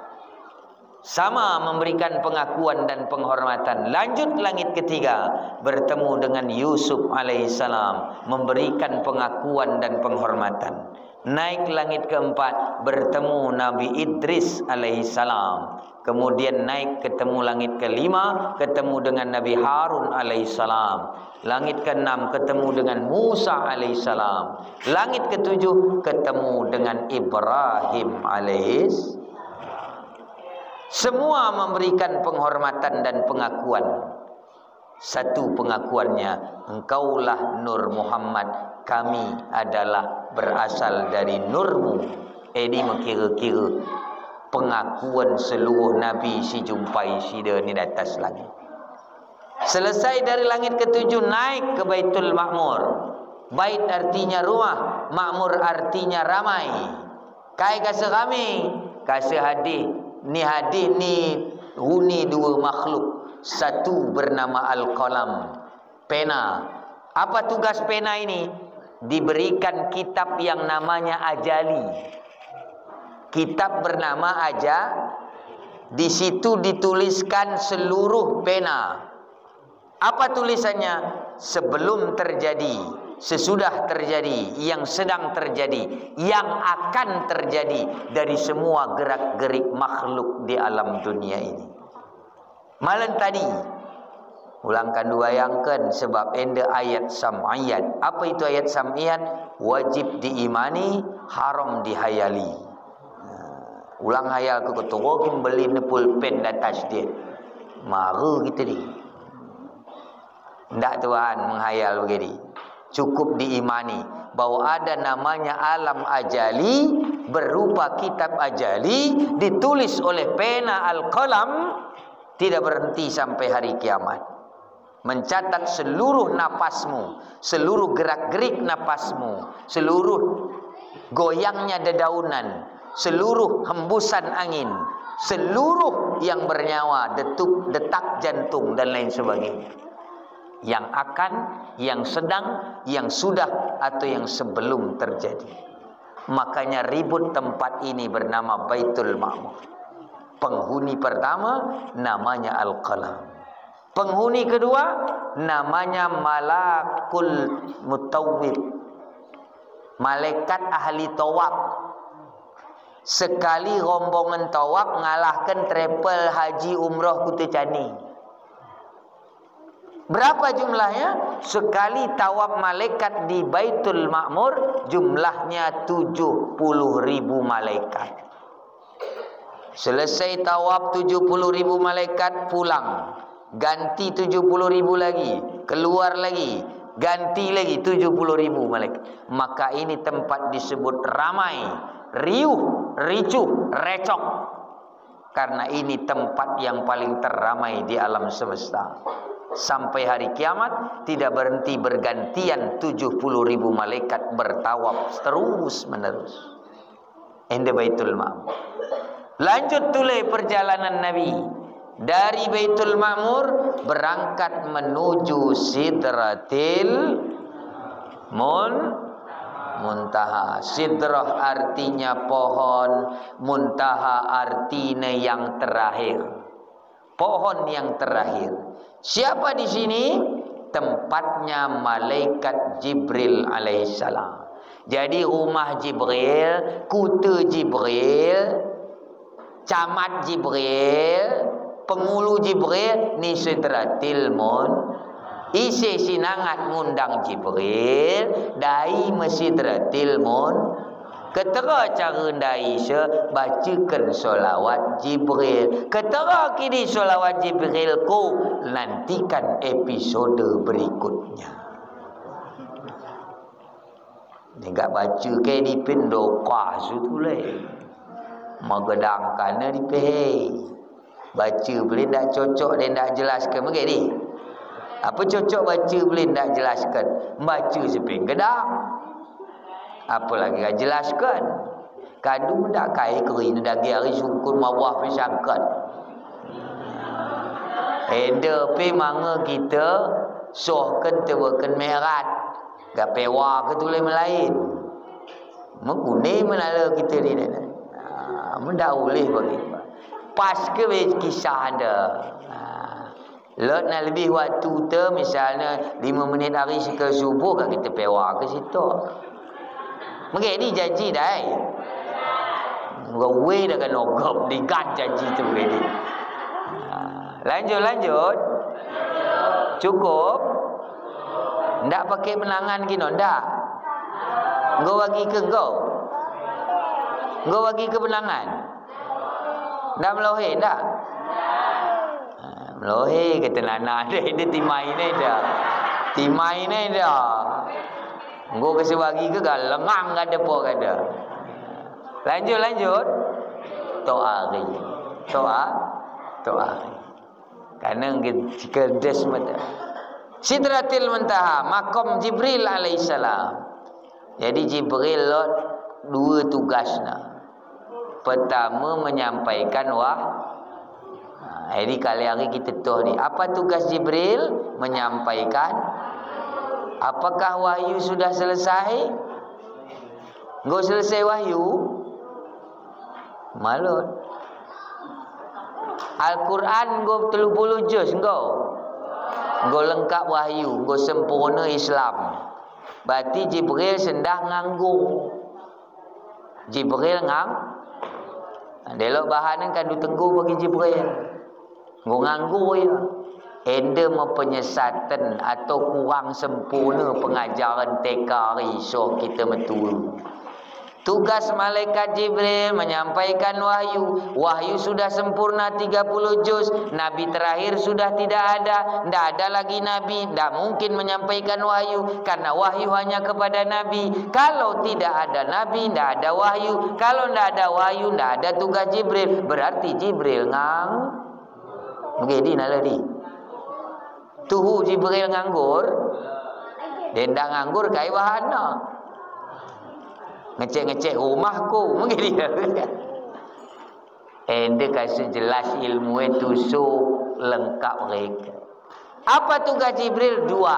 Sama memberikan pengakuan dan penghormatan. Lanjut langit ketiga, bertemu dengan Yusuf alaihissalam, memberikan pengakuan dan penghormatan. Naik langit keempat, bertemu Nabi Idris alaihissalam. Kemudian naik ketemu langit kelima, ketemu dengan Nabi Harun alaihissalam. Langit keenam, ketemu dengan Musa alaihissalam. Langit ketujuh, ketemu dengan Ibrahim alaihis-, semua memberikan penghormatan dan pengakuan. Satu pengakuannya, "Engkaulah Nur Muhammad, kami adalah berasal dari nurmu." Edi mengkira-kira pengakuan seluruh nabi sijumpai sida ni di atas langit. Selesai dari langit ketujuh, naik ke Baitul Ma'mur. Bait artinya rumah, ma'mur artinya ramai. Kai kasa kami, kasa hadih, ni hadih ni huni dua makhluk. Satu bernama Al-Qalam, pena. Apa tugas pena ini? Diberikan kitab yang namanya Ajali. Kitab bernama Aja-, di situ dituliskan seluruh pena. Apa tulisannya? Sebelum terjadi, sesudah terjadi, yang sedang terjadi, yang akan terjadi dari semua gerak-gerik makhluk di alam dunia ini. Malam tadi, ulang kandu bayangkan sebab ende ayat sam'iyat. Apa itu ayat sam'iyat? Wajib diimani, haram dihayali. Nah, ulang hayal ke ketua kim beli ne pulpen di atas dia. Maru kita di. Ndak Tuhan menghayal begini. Cukup diimani bahwa ada namanya alam ajali berupa kitab ajali ditulis oleh pena Al-Qalam tidak berhenti sampai hari kiamat. Mencatat seluruh napasmu, seluruh gerak-gerik napasmu, seluruh goyangnya dedaunan, seluruh hembusan angin, seluruh yang bernyawa, detup, detak jantung, dan lain sebagainya. Yang akan, yang sedang, yang sudah, atau yang sebelum terjadi. Makanya ribut tempat ini bernama Baitul Ma'mur. Penghuni pertama namanya Al-Qalam. Penghuni kedua namanya Malakul Mutawwif. Malaikat ahli tawaf. Sekali rombongan tawaf ngalahkan travel haji umroh Kuta Candi. Berapa jumlahnya? Sekali tawaf malaikat di Baitul Ma'mur, jumlahnya tujuh puluh ribu malaikat. Selesai tawaf, tujuh puluh ribu malaikat pulang. Ganti tujuh puluh ribu lagi, keluar lagi, ganti lagi tujuh puluh ribu malaikat. Maka ini tempat disebut ramai, riuh, ricuh, recok. Karena ini tempat yang paling teramai di alam semesta. Sampai hari kiamat, tidak berhenti bergantian tujuh puluh ribu malaikat bertawaf terus menerus. Ende Baitul Ma'mur. Lanjut tulai perjalanan Nabi. Dari Baitul Ma'mur berangkat menuju Sidratil Mun-, Muntaha. Sidrah artinya pohon, Muntaha artinya yang terakhir. Pohon yang terakhir. Siapa di sini? Tempatnya malaikat Jibril alaihissalam. Jadi rumah Jibril, kuta Jibril, camat Jibril, pengulu Jibril, ni Sidratil Mun-, ise sinangat ngundang Jibril, dai me Sidratil Mun-, Ketera cara ndai se, bacakan solawat Jibril. Ketera kidi solawat Jibril ko, nantikan episode berikutnya. Ni ga baca ke di pendoka su tulai. Magedangkan di pehei. Baca beli ndak cocok, dia ndak jelaskan. Mungkin ni. Apa cocok baca beli ndak jelaskan? Baca seping gedang. Apalagi ga jelaskan. Kadu ndak kai keri ni dagi hari sungkun mawah pe sangkat. Enda pe manga kita sohkan tewakan merat. Ga pewa ke tulai melain. Mengune menala kita ni, ni, ni. Ah, menda ulih bagi. Pas ke be kisah anda. Ah. Lot na lebih waktu te, misalnya lima menit hari seke subuh, ga kita pewa ke situ. Mungkin ni janji dai. Gawe dah kan ogop, digan janji tu mungkin ni. Ah, lanjut, lanjut. Cukup. Ndak pakai penangan kino, ndak. Nggo bagi ke nggo. Nggo bagi ke penangan. Ndak melohe, ndak. Ah, melohe ke tenana deh, dia timai ne dah. Timai ne dah. Nggo ke sebagi ke ga lengang kada po kada. Lanjut, lanjut. Toa lagi. Toa. Toa lagi. Karena nge-, ngedes mata. Sidratil Muntaha, makom Jibril alaihissalam. Jadi Jibril lot dua tugasnya. Pertama menyampaikan wah-, nah, jadi kali hari kita toh ni. Apa tugas Jibril? Menyampaikan. Apakah wahyu sudah selesai? Nggo selesai wahyu? Malut. Al-Quran nggo telu puluh juz nggo. Nggo lengkap wahyu, nggo sempurna Islam. Berarti Jibril sendah nganggur. Jibril ngang-, delok bahan kan du tenggu bagi Jibril. Nggo nganggur ya. Enda me penyesatan atau kurang sempurna pengajaran T K hari so kita metu. Tugas malaikat Jibril menyampaikan wahyu. Wahyu sudah sempurna tiga puluh juz. Nabi terakhir sudah tidak ada. Ndak ada lagi nabi. Ndak mungkin menyampaikan wahyu. Karena wahyu hanya kepada nabi. Kalau tidak ada nabi, ndak ada wahyu. Kalau ndak ada wahyu, ndak ada tugas Jibril. Berarti Jibril ngang-, mungkin di nalari. Tuhu Jibril nganggur. Dia ndak nganggur kai wahana. Ngecek-ngecek rumah ku. Mungkin dia. Enda kasih jelas ilmu itu so lengkap mereka. Apa tugas Jibril? Dua,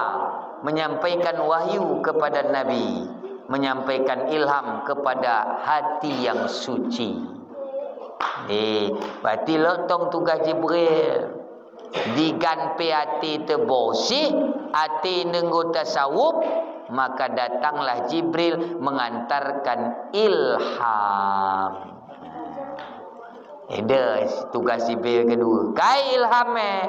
menyampaikan wahyu kepada Nabi, menyampaikan ilham kepada hati yang suci. Eh, berarti lotong tugas Jibril. Digan pe ati te bersih, ati nenggo tasawuf, maka datanglah Jibril mengantarkan ilham. Enda tugas Jibril kedua. Kai ilham eh,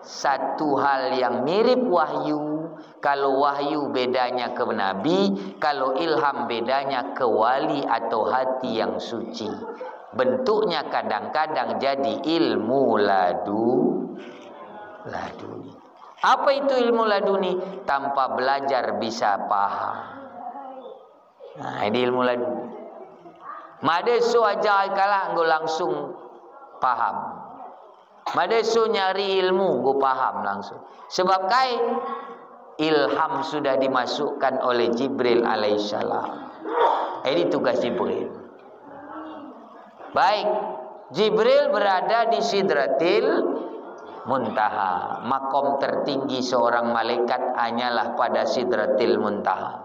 Satu hal yang mirip wahyu, kalau wahyu bedanya ke nabi, kalau ilham bedanya ke wali atau hati yang suci. Bentuknya kadang-kadang jadi ilmu ladu-, laduni. Apa itu ilmu laduni? Tanpa belajar bisa paham. Nah, ini ilmu laduni. Mada so ajar kalak nggo langsung paham. Mada so nyari ilmu nggo paham langsung. Sebab kai ilham sudah dimasukkan oleh Jibril alaihissalam. Ini tugas Jibril. Baik, Jibril berada di Sidratil Muntaha. Makom tertinggi seorang malaikat hanyalah pada Sidratil Muntaha.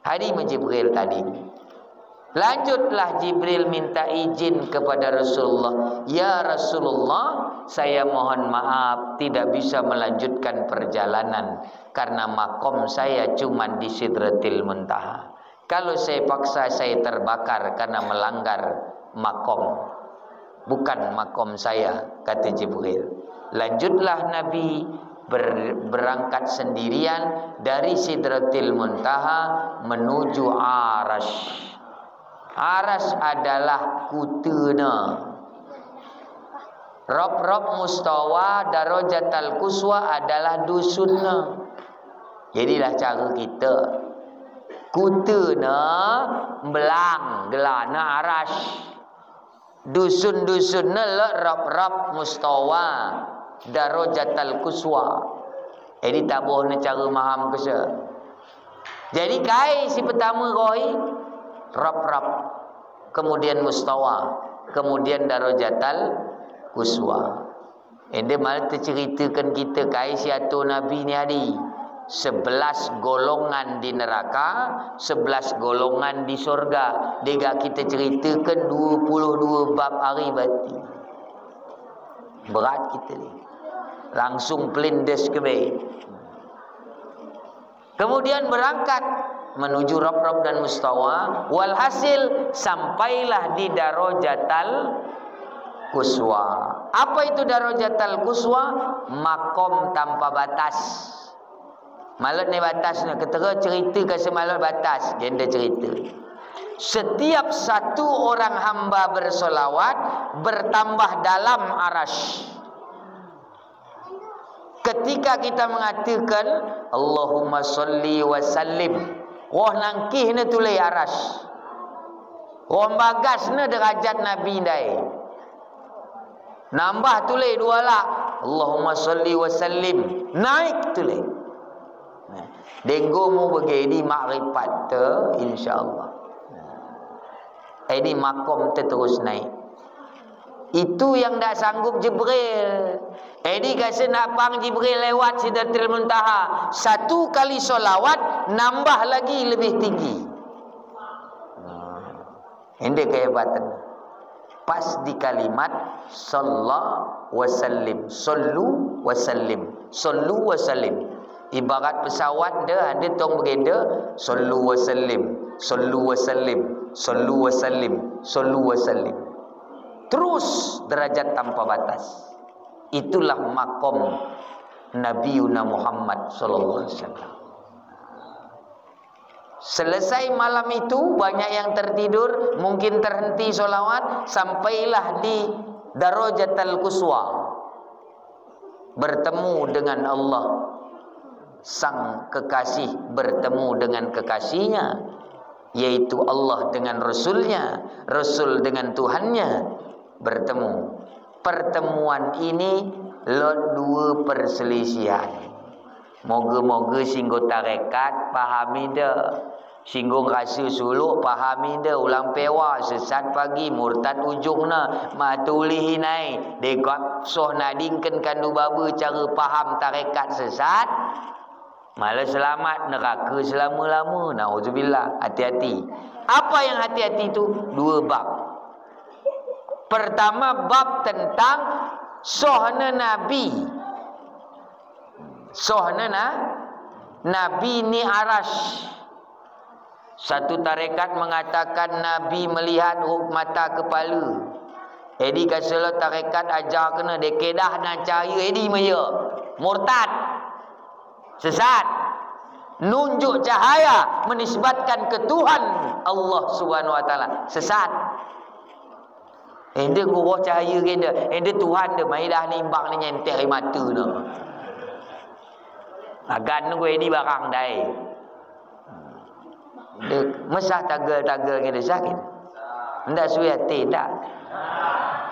Hadi me Jibril tadi. Lanjutlah Jibril minta izin kepada Rasulullah. "Ya Rasulullah, saya mohon maaf, tidak bisa melanjutkan perjalanan karena makom saya cuma di Sidratil Muntaha. Kalau saya paksa, saya terbakar karena melanggar makom. Bukan makom saya," kata Jibril. Lanjutlah Nabi ber-, berangkat sendirian dari Sidratil Muntaha menuju Arash. Arash adalah kutena. Rop-rop Mustawa, Darajatal Quswa adalah dusunna. Jadilah cara kita. Kutena belang, gelana Arash. Dusun-dusunna lok rop-rop Mustawa, Darajatal Quswa. Jadi taboh ne cara maham kese. Jadi kai si pertama koi rop-rop, kemudian Mustawa, kemudian Darajatal Quswa. Ende mal terceritakan kita kai si atur Nabi ni adi. Sebelas golongan di neraka, sebelas golongan di sorga. Dega kita ceritakan dua puluh dua bab ari bati. Berat kita ni. Langsung pelindes ke be. Kemudian berangkat menuju Rop-Rop dan Mustawa. Walhasil, sampailah di Darajatal Quswa. Apa itu Darajatal Quswa? Makom tanpa batas. Malot ne batas ne, ketera cerita kese malot batas, jende cerita. Setiap satu orang hamba bersolawat, bertambah dalam Arash. Ketika kita mengatakan, "Allahumma salli wa sallim," roh nangkih ne tulai Arash. Roh bagas ne derajat Nabi ndai. Nambah tulai dua lak, "Allahumma salli wa sallim." Naik tulai. Nah, denggo mu begini makrifat te, insya Allah. Nah, ini makom te terus naik. Itu yang ndak sanggup Jibril. Jadi kase ndak pang Jibril lewat Sidratil Muntaha. Satu kali solawat, nambah lagi lebih tinggi. Nah, ini kehebatan. Pas di kalimat salla wa sallim. Sallu wa sallim. Sallu wa sallim. Ibarat pesawat de, ada tong begende, sallu wa sallim, sallu wa sallim, sallu wa sallim, sallu wa sallim. Terus derajat tanpa batas. Itulah makom Nabiuna Muhammad sallallahu alaihi wasallam. Selesai malam itu, banyak yang tertidur, mungkin terhenti solawat, sampailah di Darajatal Quswa. Bertemu dengan Allah. Sang kekasih bertemu dengan kekasihnya, yaitu Allah dengan Rasulnya, Rasul dengan Tuhannya bertemu. Pertemuan ini lot dua perselisihan. Moga-moga singgo tarekat pahami de. Singgo ngkasi suluk pahami de, ulang pewa, sesat pagi, murtad ujungna, matuli hinai, degap soh nadingken kandu babe cara paham tarekat sesat. Malah selamat neraka selama-lama. Nauzubillah, hati-hati. Apa yang hati-hati itu? Dua bab. Pertama, bab tentang sohna Nabi. Sohna na, Nabi ni Arash. Satu tarekat mengatakan Nabi melihat hu-, mata kepala. Edi kaselo tarekat ajar kena de kedah na cahaya edi maya. Murtad. Sesat. Nunjuk cahaya menisbatkan ke Tuhan Allah Subhanahu wa Ta'ala. Sesat. Ende gua cahaya kena, ende Tuhan de mai dah ni imbang ni nyenteh mata na. Agan gua edi barang dai. Dek, mesah tagal-tagal kita sakit. Ndak suwe ati, ndak.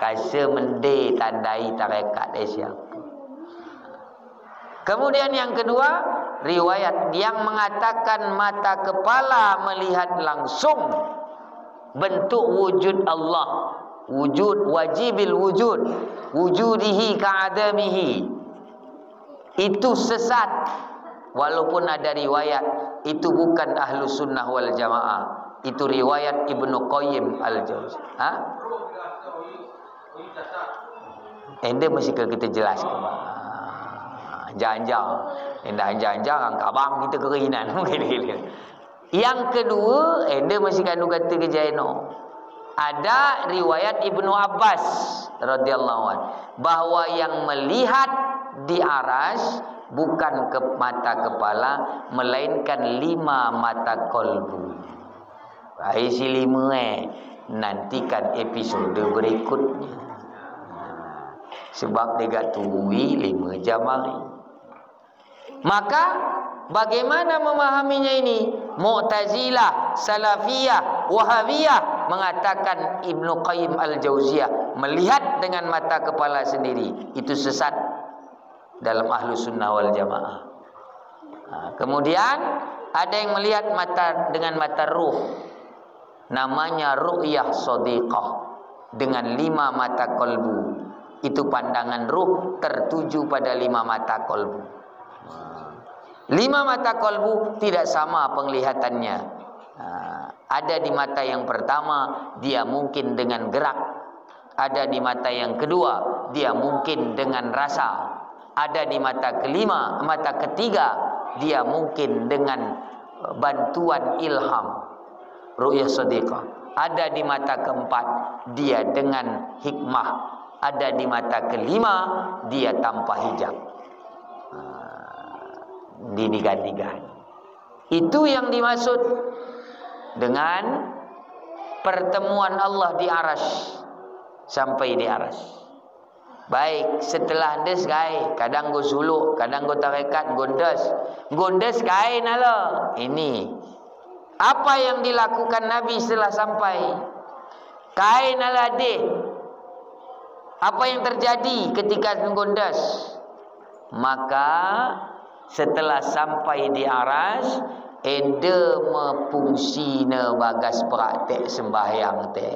Kasa mende tandai tarekat eh siapa. Kemudian yang kedua, riwayat yang mengatakan mata kepala melihat langsung bentuk wujud Allah, wujud wajibil wujud, wujudihi ka'adamihi. Itu sesat. Walaupun ada riwayat, itu bukan ahlu sunnah wal jamaah. Itu riwayat Ibnu Qayyim al-Jauzi. Ha? Ende mesti ke kita jelaskan. Janjang. Ende janjang, angka bang kita kerinan. Mungkin gitu. Yang kedua, ende masih kanu kata ke jaino. Ada riwayat Ibnu Abbas radhiyallahu anhu bahwa yang melihat di aras bukan ke mata kepala, melainkan lima mata kolbu. Hai si lima eh, nantikan episode berikutnya. Sebab dia gak tuwi lima jam hari. Maka, bagaimana memahaminya ini? Mu'tazilah, Salafiyah, Wahabiyah mengatakan Ibnu Qayyim Al-Jauziyah melihat dengan mata kepala sendiri. Itu sesat dalam Ahlu Sunnah wal Jamaah. Nah, kemudian, ada yang melihat mata dengan mata ruh. Namanya ru'yah shadiqah. Dengan lima mata kolbu. Itu pandangan ruh tertuju pada lima mata kolbu. Lima mata kolbu tidak sama penglihatannya. Nah, ada di mata yang pertama, dia mungkin dengan gerak. Ada di mata yang kedua, dia mungkin dengan rasa. Ada di mata kelima, mata ketiga, dia mungkin dengan bantuan ilham. Ru'yah shadiqah. Ada di mata keempat, dia dengan hikmah. Ada di mata kelima, dia tanpa hijab. Nah, di digan-digan. Itu yang dimaksud dengan pertemuan Allah di aras, sampai di aras. Baik, setelah ndes kai, kadang go suluk, kadang go tarekat, go ndes. Go ndes kai nala. Ini. Apa yang dilakukan Nabi setelah sampai? Kai nala deh. Apa yang terjadi ketika go ndes? Maka setelah sampai di aras, ende mefungsina bagas praktek sembahyang te.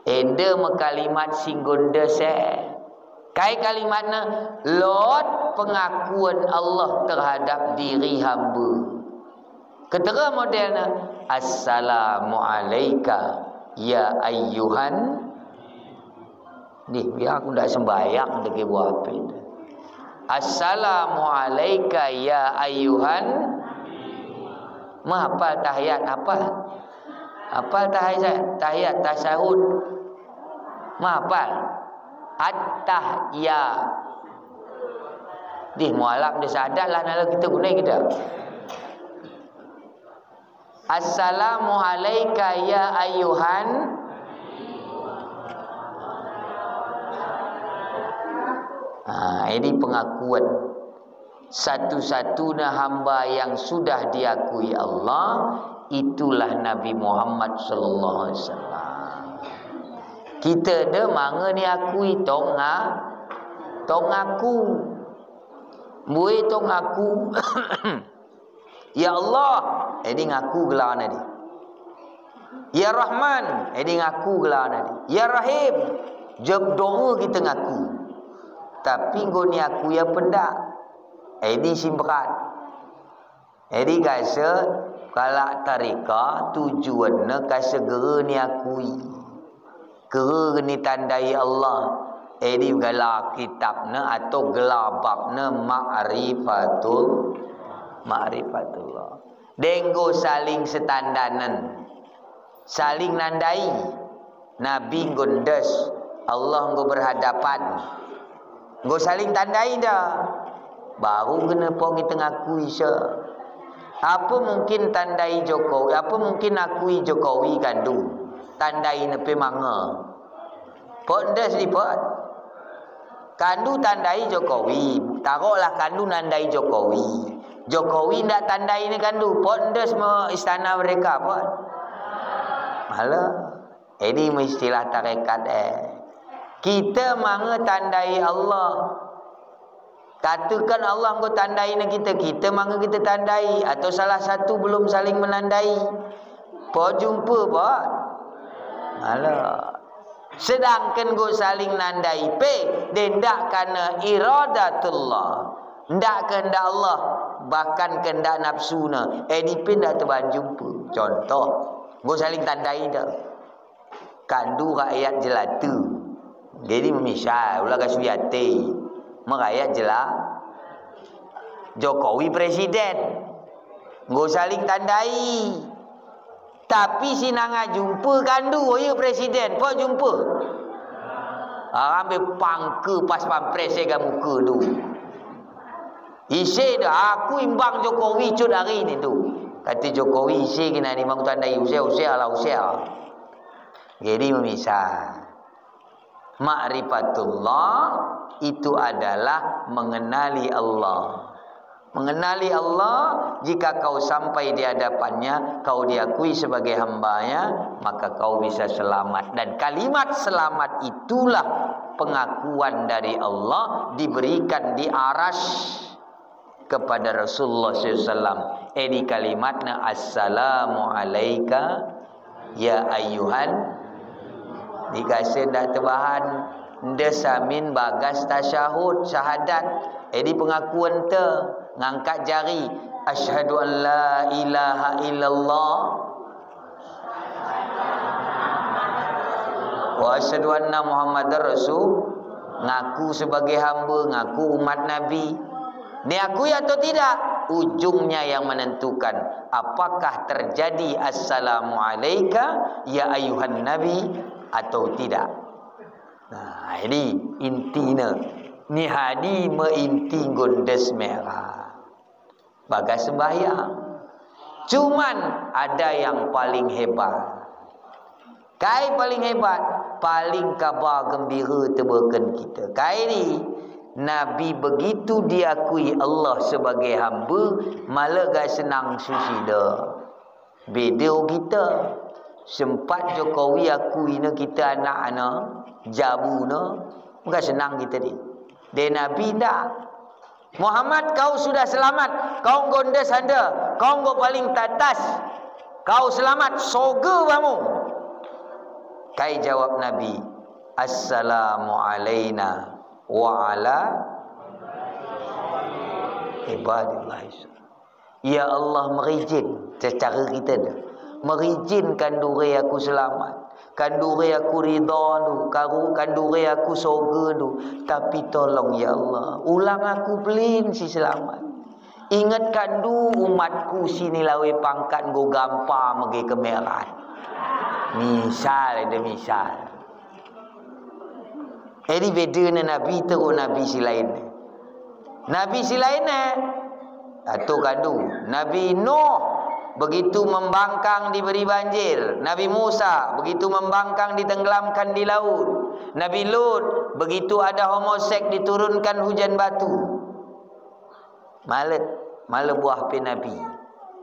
Ende me kalimat singgonde se. Kai kalimatna lot pengakuan Allah terhadap diri hamba. Ketera modelna, "Assalamu alaika ya ayyuhan." Nih, ya aku ndak sembahyang deke buah apa itu. "Assalamu alaika ya ayyuhan." Mahapal tahiyat apa? Hapal tahiyat, tahiyat, tasahud. Mahapal. At-tahya. Dih, mualaf deh sadat lah nala kita guna kita. "Assalamu alaika ya ayyuhan." Ah, ini pengakuan. Satu-satunya hamba yang sudah diakui Allah, itulah Nabi Muhammad sallallahu alaihi wasallam. Kita de manga ni akui, tong nga-, tong ngaku. Mbuei tong ngaku. Ya Allah, edi ngaku gelar nadi. Ya Rahman, edi ngaku gelar nadi. Ya Rahim, jawab doa kita ngaku. Tapi nggo ni aku ya pendak. Edi simpekat. Edi kasa, kalak tarika tujuanna kasa gera ni akui. Kera ni tandai Allah. Edi gelar kitabna atau gelar babna ma'rifatul, ma'rifatullah. Denggo saling setandanan. Saling nandai. Nabi nggo ndes, Allah nggo berhadapan. Nggo saling tandai da. Baru kena pong i tengah kuisa. Apa mungkin tandai Jokowi, apa mungkin akui Jokowi kandu? Tandai nepe manga. Pok ndes di pok. Kandu tandai Jokowi. Taruhlah kandu nandai Jokowi. Jokowi ndak tandai ni kandu. Pok ndes me istana mereka pok. Malah. Ini istilah tarekat eh. Kita manga tandai Allah. Katakan Allah nggo tandai na kita, kita manga kita tandai, atau salah satu belum saling menandai. Po jumpa, po. Alah. Sedangkan nggo saling nandai pe, dendak karena iradatullah. Ndak kehendak Allah, bahkan kehendak nafsu na. Eh, di pe ndak teban jumpa. Contoh, nggo saling tandai dah. Kandu rakyat jelata. Jadi memisah, ulah kasuyate. Merakyat jela. Jokowi presiden. Nggo saling tandai. Tapi sinanga jumpa kandu, oh iya presiden, po jumpa. Arambe pangke pas pampres ega muka tu. Ise dah, aku imbang Jokowi cut hari ini tu. Kata Jokowi ise kena ni mang tandai use, use, ala use. Jadi memisah. Ma'rifatullah itu adalah mengenali Allah. Mengenali Allah, jika kau sampai di hadapannya, kau diakui sebagai hambanya, maka kau bisa selamat. Dan kalimat selamat itulah pengakuan dari Allah diberikan di aras kepada Rasulullah sallallahu alaihi wasallam. Eh, di kalimatna, "Assalamu alaika ya ayyuhan." Dikasih ndak tebahan, nda samin bagas tasyahud, syahadat. Eh, di pengakuan te, ngangkat jari, "Asyhadu an la ilaha illallah." Wa asyhadu anna Muhammadar Rasul, ngaku sebagai hamba, ngaku umat Nabi. Diakui atau tidak, ujungnya yang menentukan apakah terjadi assalamu alaika ya ayuhan nabi atau tidak. Nah, ini intina. Ni hadi me inti nggo ndes merah. Bagas sembahyang. Cuman ada yang paling hebat. Kai paling hebat, paling kaba gembira tebeken kita. Kai ni, Nabi begitu diakui Allah sebagai hamba, malah ga senang susida. Beda kita. Sempat Jokowi akui na kita anak ana, jabu na, ga senang kita di. De Nabi ndak. Muhammad, kau sudah selamat. Kau nggo ndes handa. Kau nggo paling tatas. Kau selamat. Soge bamu. Kai jawab Nabi, "Assalamu alaina wa ala ibadillah." Ya Allah, merijin, secara kita dah. Merijin kandu re aku selamat. Kandu re aku rida tu, karu, kandu re aku soge tu. Tapi tolong ya Allah, ulang aku pelin si selamat. Ingat kandu umatku sini lawe pangkat nggo gampa mege kemerat. Misal, ada misal. Jadi beda na Nabi tu, Nabi si lain. Nabi si lain eh. Atau kandu. Nabi Nuh begitu membangkang diberi banjir. Nabi Musa begitu membangkang ditenggelamkan di laut. Nabi Lut begitu ada homosek diturunkan hujan batu. Malet, malet buah pe Nabi.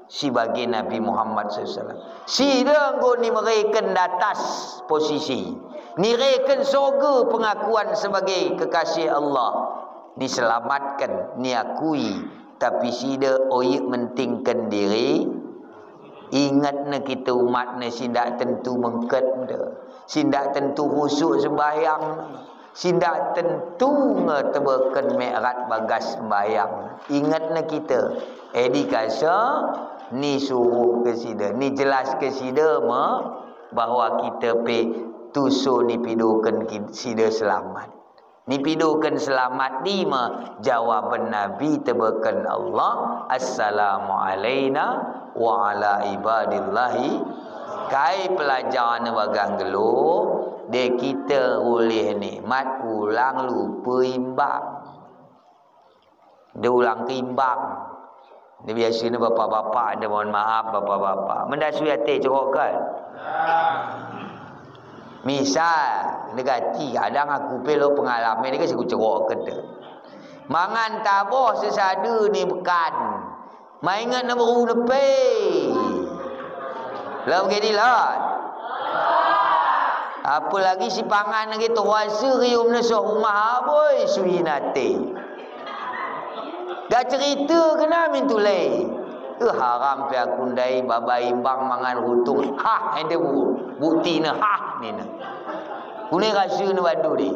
Sebagai Nabi Muhammad sallallahu alaihi wasallam. Sida nggo ni mereken datas posisi. Ni reken soge pengakuan sebagai kekasih Allah. Diselamatkan, ni akui. Tapi sida oi mentingkan diri. Ingat ne kita umat ne sindak tentu mengket nda. Sindak tentu khusyuk sembahyang. Sindak tentu nge tebeken merat bagas sembahyang. Ingat ne kita. Edi kasa ni suruh ke sida, ni jelas ke sida me bahwa kita pe tuso ni pidoken ki-, sida selamat. Ni pidoken selamat di me jawaban Nabi tebeken Allah, "Assalamu alaina wa ala ibadillahi." Kai pelajar ne bagang gelo, de kita ulih nikmat ulang lupa imbang. Dia ulang ke imbang. Dia biasa ni bapak-bapak, dia mohon maaf bapak-bapak. Menda sui ate cokok kan? Misal, negati kadang aku pelo pengalaman ni ke siku cokok ke de. Mangan taboh sesada ni bekan. Maingat na baru nepe. Lah, begini lah. Apalagi si pangan lagi tu kuasa rium na so rumah aboi sui nate. Ga cerita kena min tulai. Eh, haram pe aku ndai babai imbang mangan rutung. Hah, ende bu. Bukti na hah ni na. Kune rasa na badu di.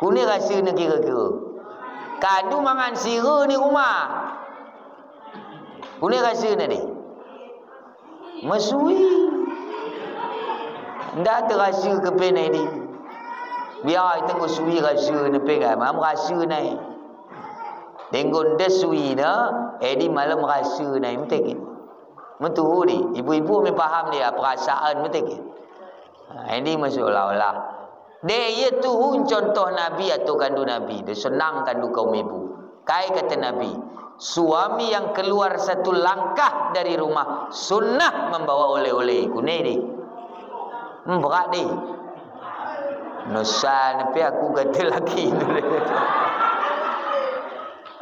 Kune rasa na kira-kira. Kadu mangan sira ni rumah. Kune rasa na di. Masui. Nda terasa ke pena di. Biar itu masui rasa na pe kan. Mam rasa na. Denggon desui na. Edi malam rasa na. Mungkin. Metu di. Ibu-ibu mi paham dia perasaan mungkin. Ha, ini masih olah-olah. De, ia tuhun contoh Nabi atau kandu Nabi. De, senang kandu kaum ibu. Kai kata Nabi, suami yang keluar satu langkah dari rumah sunnah membawa oleh-oleh. Kune di. Hmm, berat di. Nusa nepe aku kata laki tu.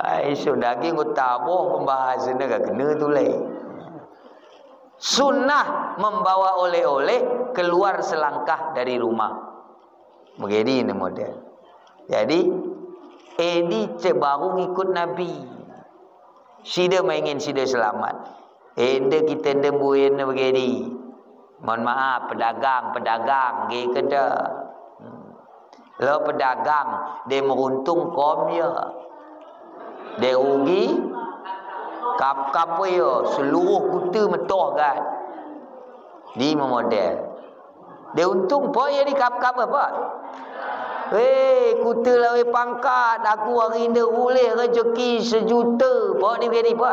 Ai, so daging ku taboh pembahasan ni ga kena tu lai. Sunnah membawa oleh-oleh keluar selangkah dari rumah. Begini ni model. Jadi, edi ce baru ngikut Nabi. Sida maingin sida selamat. Ende kita ende buin begini. Mohon maaf, pedagang, pedagang, ge keda. Hmm. Lo pedagang, de meruntung kom ya. De rugi, kap-kap ya, seluruh kuta metoh kan. Di memodel. De untung po ya di kap-kap apa? Hei, kuta lawe pangkat, aku hari ini ulih rezeki sejuta, po di beri po.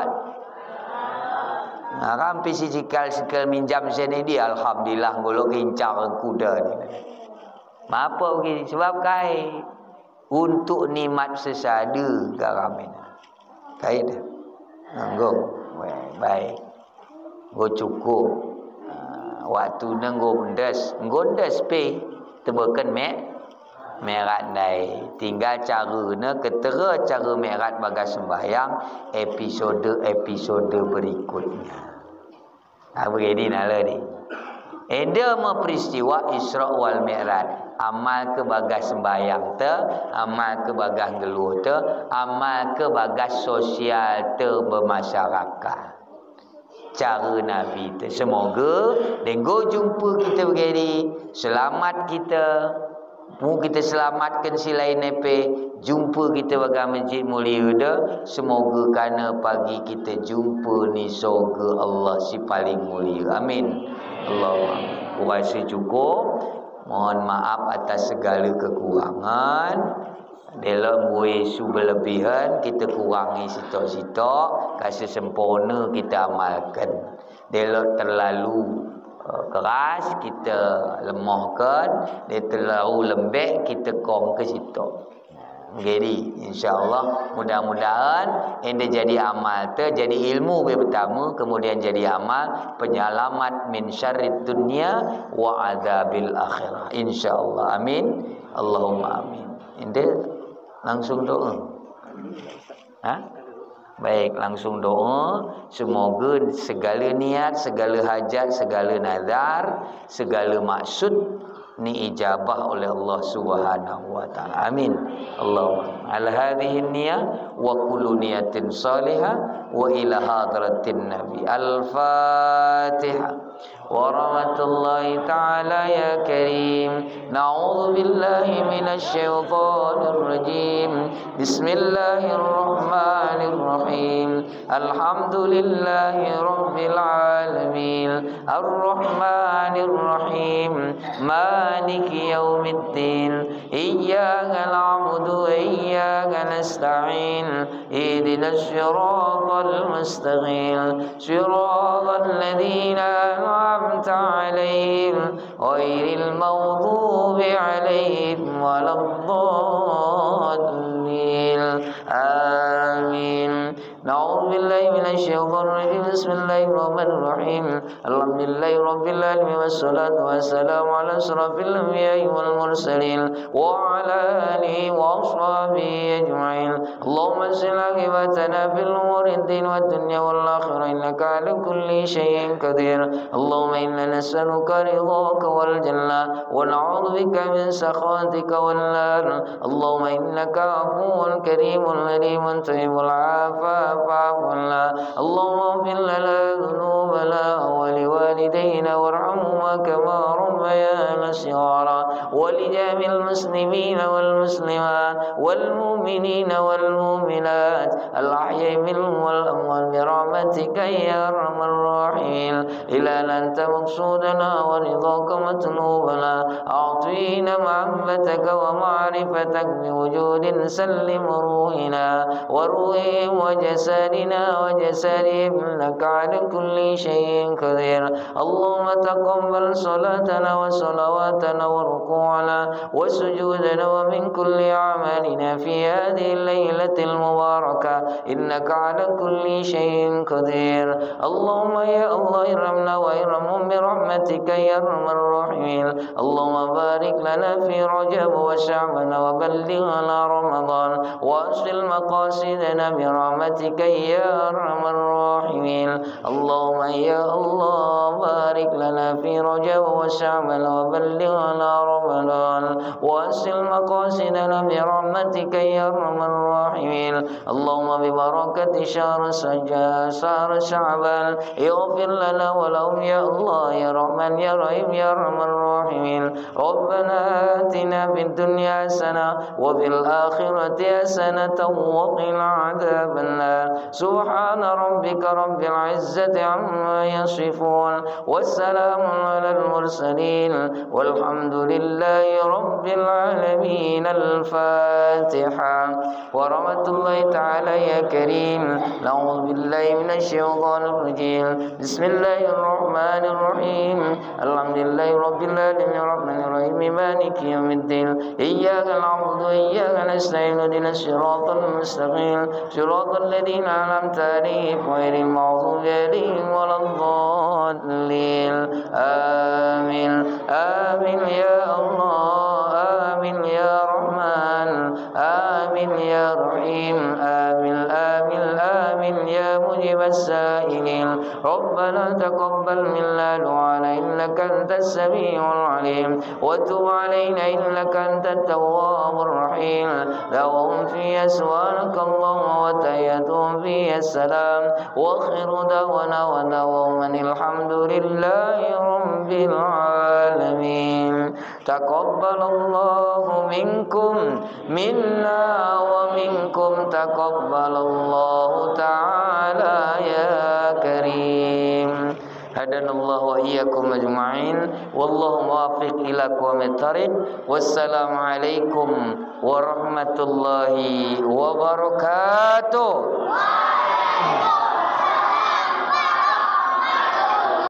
Nah, rampi si cikal-cikal minjam sene di, alhamdulillah, ngolo kincang kuda ni. Mapa ugi? Sebab kai untuk nikmat sesada garam ina. Kai dah. Nggo. Weh, baik. Nggo cukup. Ah, waktu na nggo ndes, nggo ndes pe tebeken me, merat ndai. Tinggal cara na ketera cara merat bagas sembahyang episode-episode berikutnya. Ah, begini nala di. Enda me peristiwa Isra wal Mi'raj. Amal ke bagas sembahyang te, amal ke bagas geluh te, amal ke bagas sosial te bermasyarakat. Cara Nabi te. Semoga denggo jumpa kita begini, selamat kita. Mu kita selamatkan si lain nepe, jumpa kita bagai masjid mulia da, semoga kana pagi kita jumpa ni soga Allah si paling mulia. Amin. Allahumma amin. Kurasa cukup. Mohon maaf atas segala kekurangan. Dela mbuih su berlebihan, kita kurangi sitok-sitok, kasih sempurna kita amalkan. Dela terlalu, eh, keras, kita lemahkan, dia terlalu lembek, kita kong ke situ. Jadi, insya Allah, mudah-mudahan enda jadi amal te, jadi ilmu be pertama, kemudian jadi amal penyelamat min syarrid dunya wa adzabil akhirah. Insya Allah. Amin. Allahumma amin. Enda langsung doa. Ha? Baik, langsung doa. Semoga segala niat, segala hajat, segala nazar, segala maksud ni ijabah oleh Allah Subhanahu wa Ta'ala. Amin. Allahumma ala hadhihi niyah wa kullu niyatin salihah wa ila hadratin Nabi. Al-Fatihah. ورحمة الله تعالى يا كريم. نعوذ بالله من الشيطان الرجيم. بسم الله الرحمن الرحيم. الحمد لله رب العالمين. الرحمن الرحيم. مالك يوم الدين. إياك نعبد وإياك نستعين. اهدنا الصراط المستقيم. صراط الذين أنعمت عليهم غير المغضوب عليهم ولا الضالين. آمين. نعوذ بالله من الشيطان الرجيم. بسم الله الرحمن الرحيم. الحمد لله رب العالمين، والصلاة والسلام على أشرف الأنبياء والمرسلين وعلى آله وأصحابه أجمعين. اللهم أصلح عاقبتنا في الأمور الدين والدنيا والآخرة، إنك على كل شيء قدير. اللهم إنا نسألك رضاك والجنة، ونعوذ بك من سخطك والنار. اللهم إنك عفو كريم عليم تحب العفو فاعف عنا. اللهم اغفر لنا ذنوبنا ولوالدينا وارحمهما كما ربيانا صغارا، ولجميع المسلمين والمسلمات والمؤمنين والمؤمنات الأحياء منهم والأموات برحمتك يا أرحم الراحمين. إلهنا أنت مقصودنا ورضاك مطلوبنا، أعطينا محبتك ومعرفتك بوجود سلم روحنا وروحهم وجسدنا وجسدهم، إنك على كل شيء قدير. اللهم تقبل صلاتنا وصلواتنا وركوعنا وسجودنا ومن كل أعمالنا في هذه الليلة المباركة، إنك على كل شيء قدير. اللهم يا الله ارحمنا وارحمهم برحمتك يا أرحم الراحمين. اللهم بارك لنا في رجب وشعبان وبلغنا رمضان، وأصل مقاصدنا برحمتك يا أرحم الراحمين. اللهم يا الله بارك لنا في رجب وشعبان وبلغنا رمضان، وأصل مقاصدنا برحمتك يا أرحم الراحمين. اللهم ببركة شهر سجا-، شهر شعبان اغفر لنا ولهم يا الله يا رحمن يا رحيم يا أرحم الراحمين. ربنا آتنا في الدنيا حسنة وفي الآخرة حسنة وقنا عذاب النار. سبحان ربك رب العزة عما يصفون، وسلام على المرسلين، والحمد لله رب العالمين. الفاتحة. ورحمة الله تعالى يا كريم. نعوذ بالله من الشيطان الرجيم. بسم الله الرحمن الرحيم. الحمد لله رب العالمين، الرحمن الرحيم، مالك يوم الدين. إياك نعبد وإياك نستعين، اهدنا الصراط المستقيم، صراط الذين أنعمت عليهم غير المغضوب عليهم ولا الضالين. آمين. آمين يا الله، آمين يا رحمن، آمين يا رحيم، آمين، آمين، آمين يا مجيب السائلين. ربنا تقبل منا دعاءنا إنك أنت السميع العليم، وتب علينا إنك أنت التواب الرحيم. دعواهم فيها سبحانك اللهم وتحيتهم فيها السلام، وآخر دعوانا ودعواهم أن الحمد لله رب العالمين. تقبل الله منكم، منا ومنكم، تقبل الله تعالى يا كريم. هدانا الله وإياكم أجمعين، والله موفق إلى أقوم الطريق. والسلام عليكم ورحمة الله وبركاته.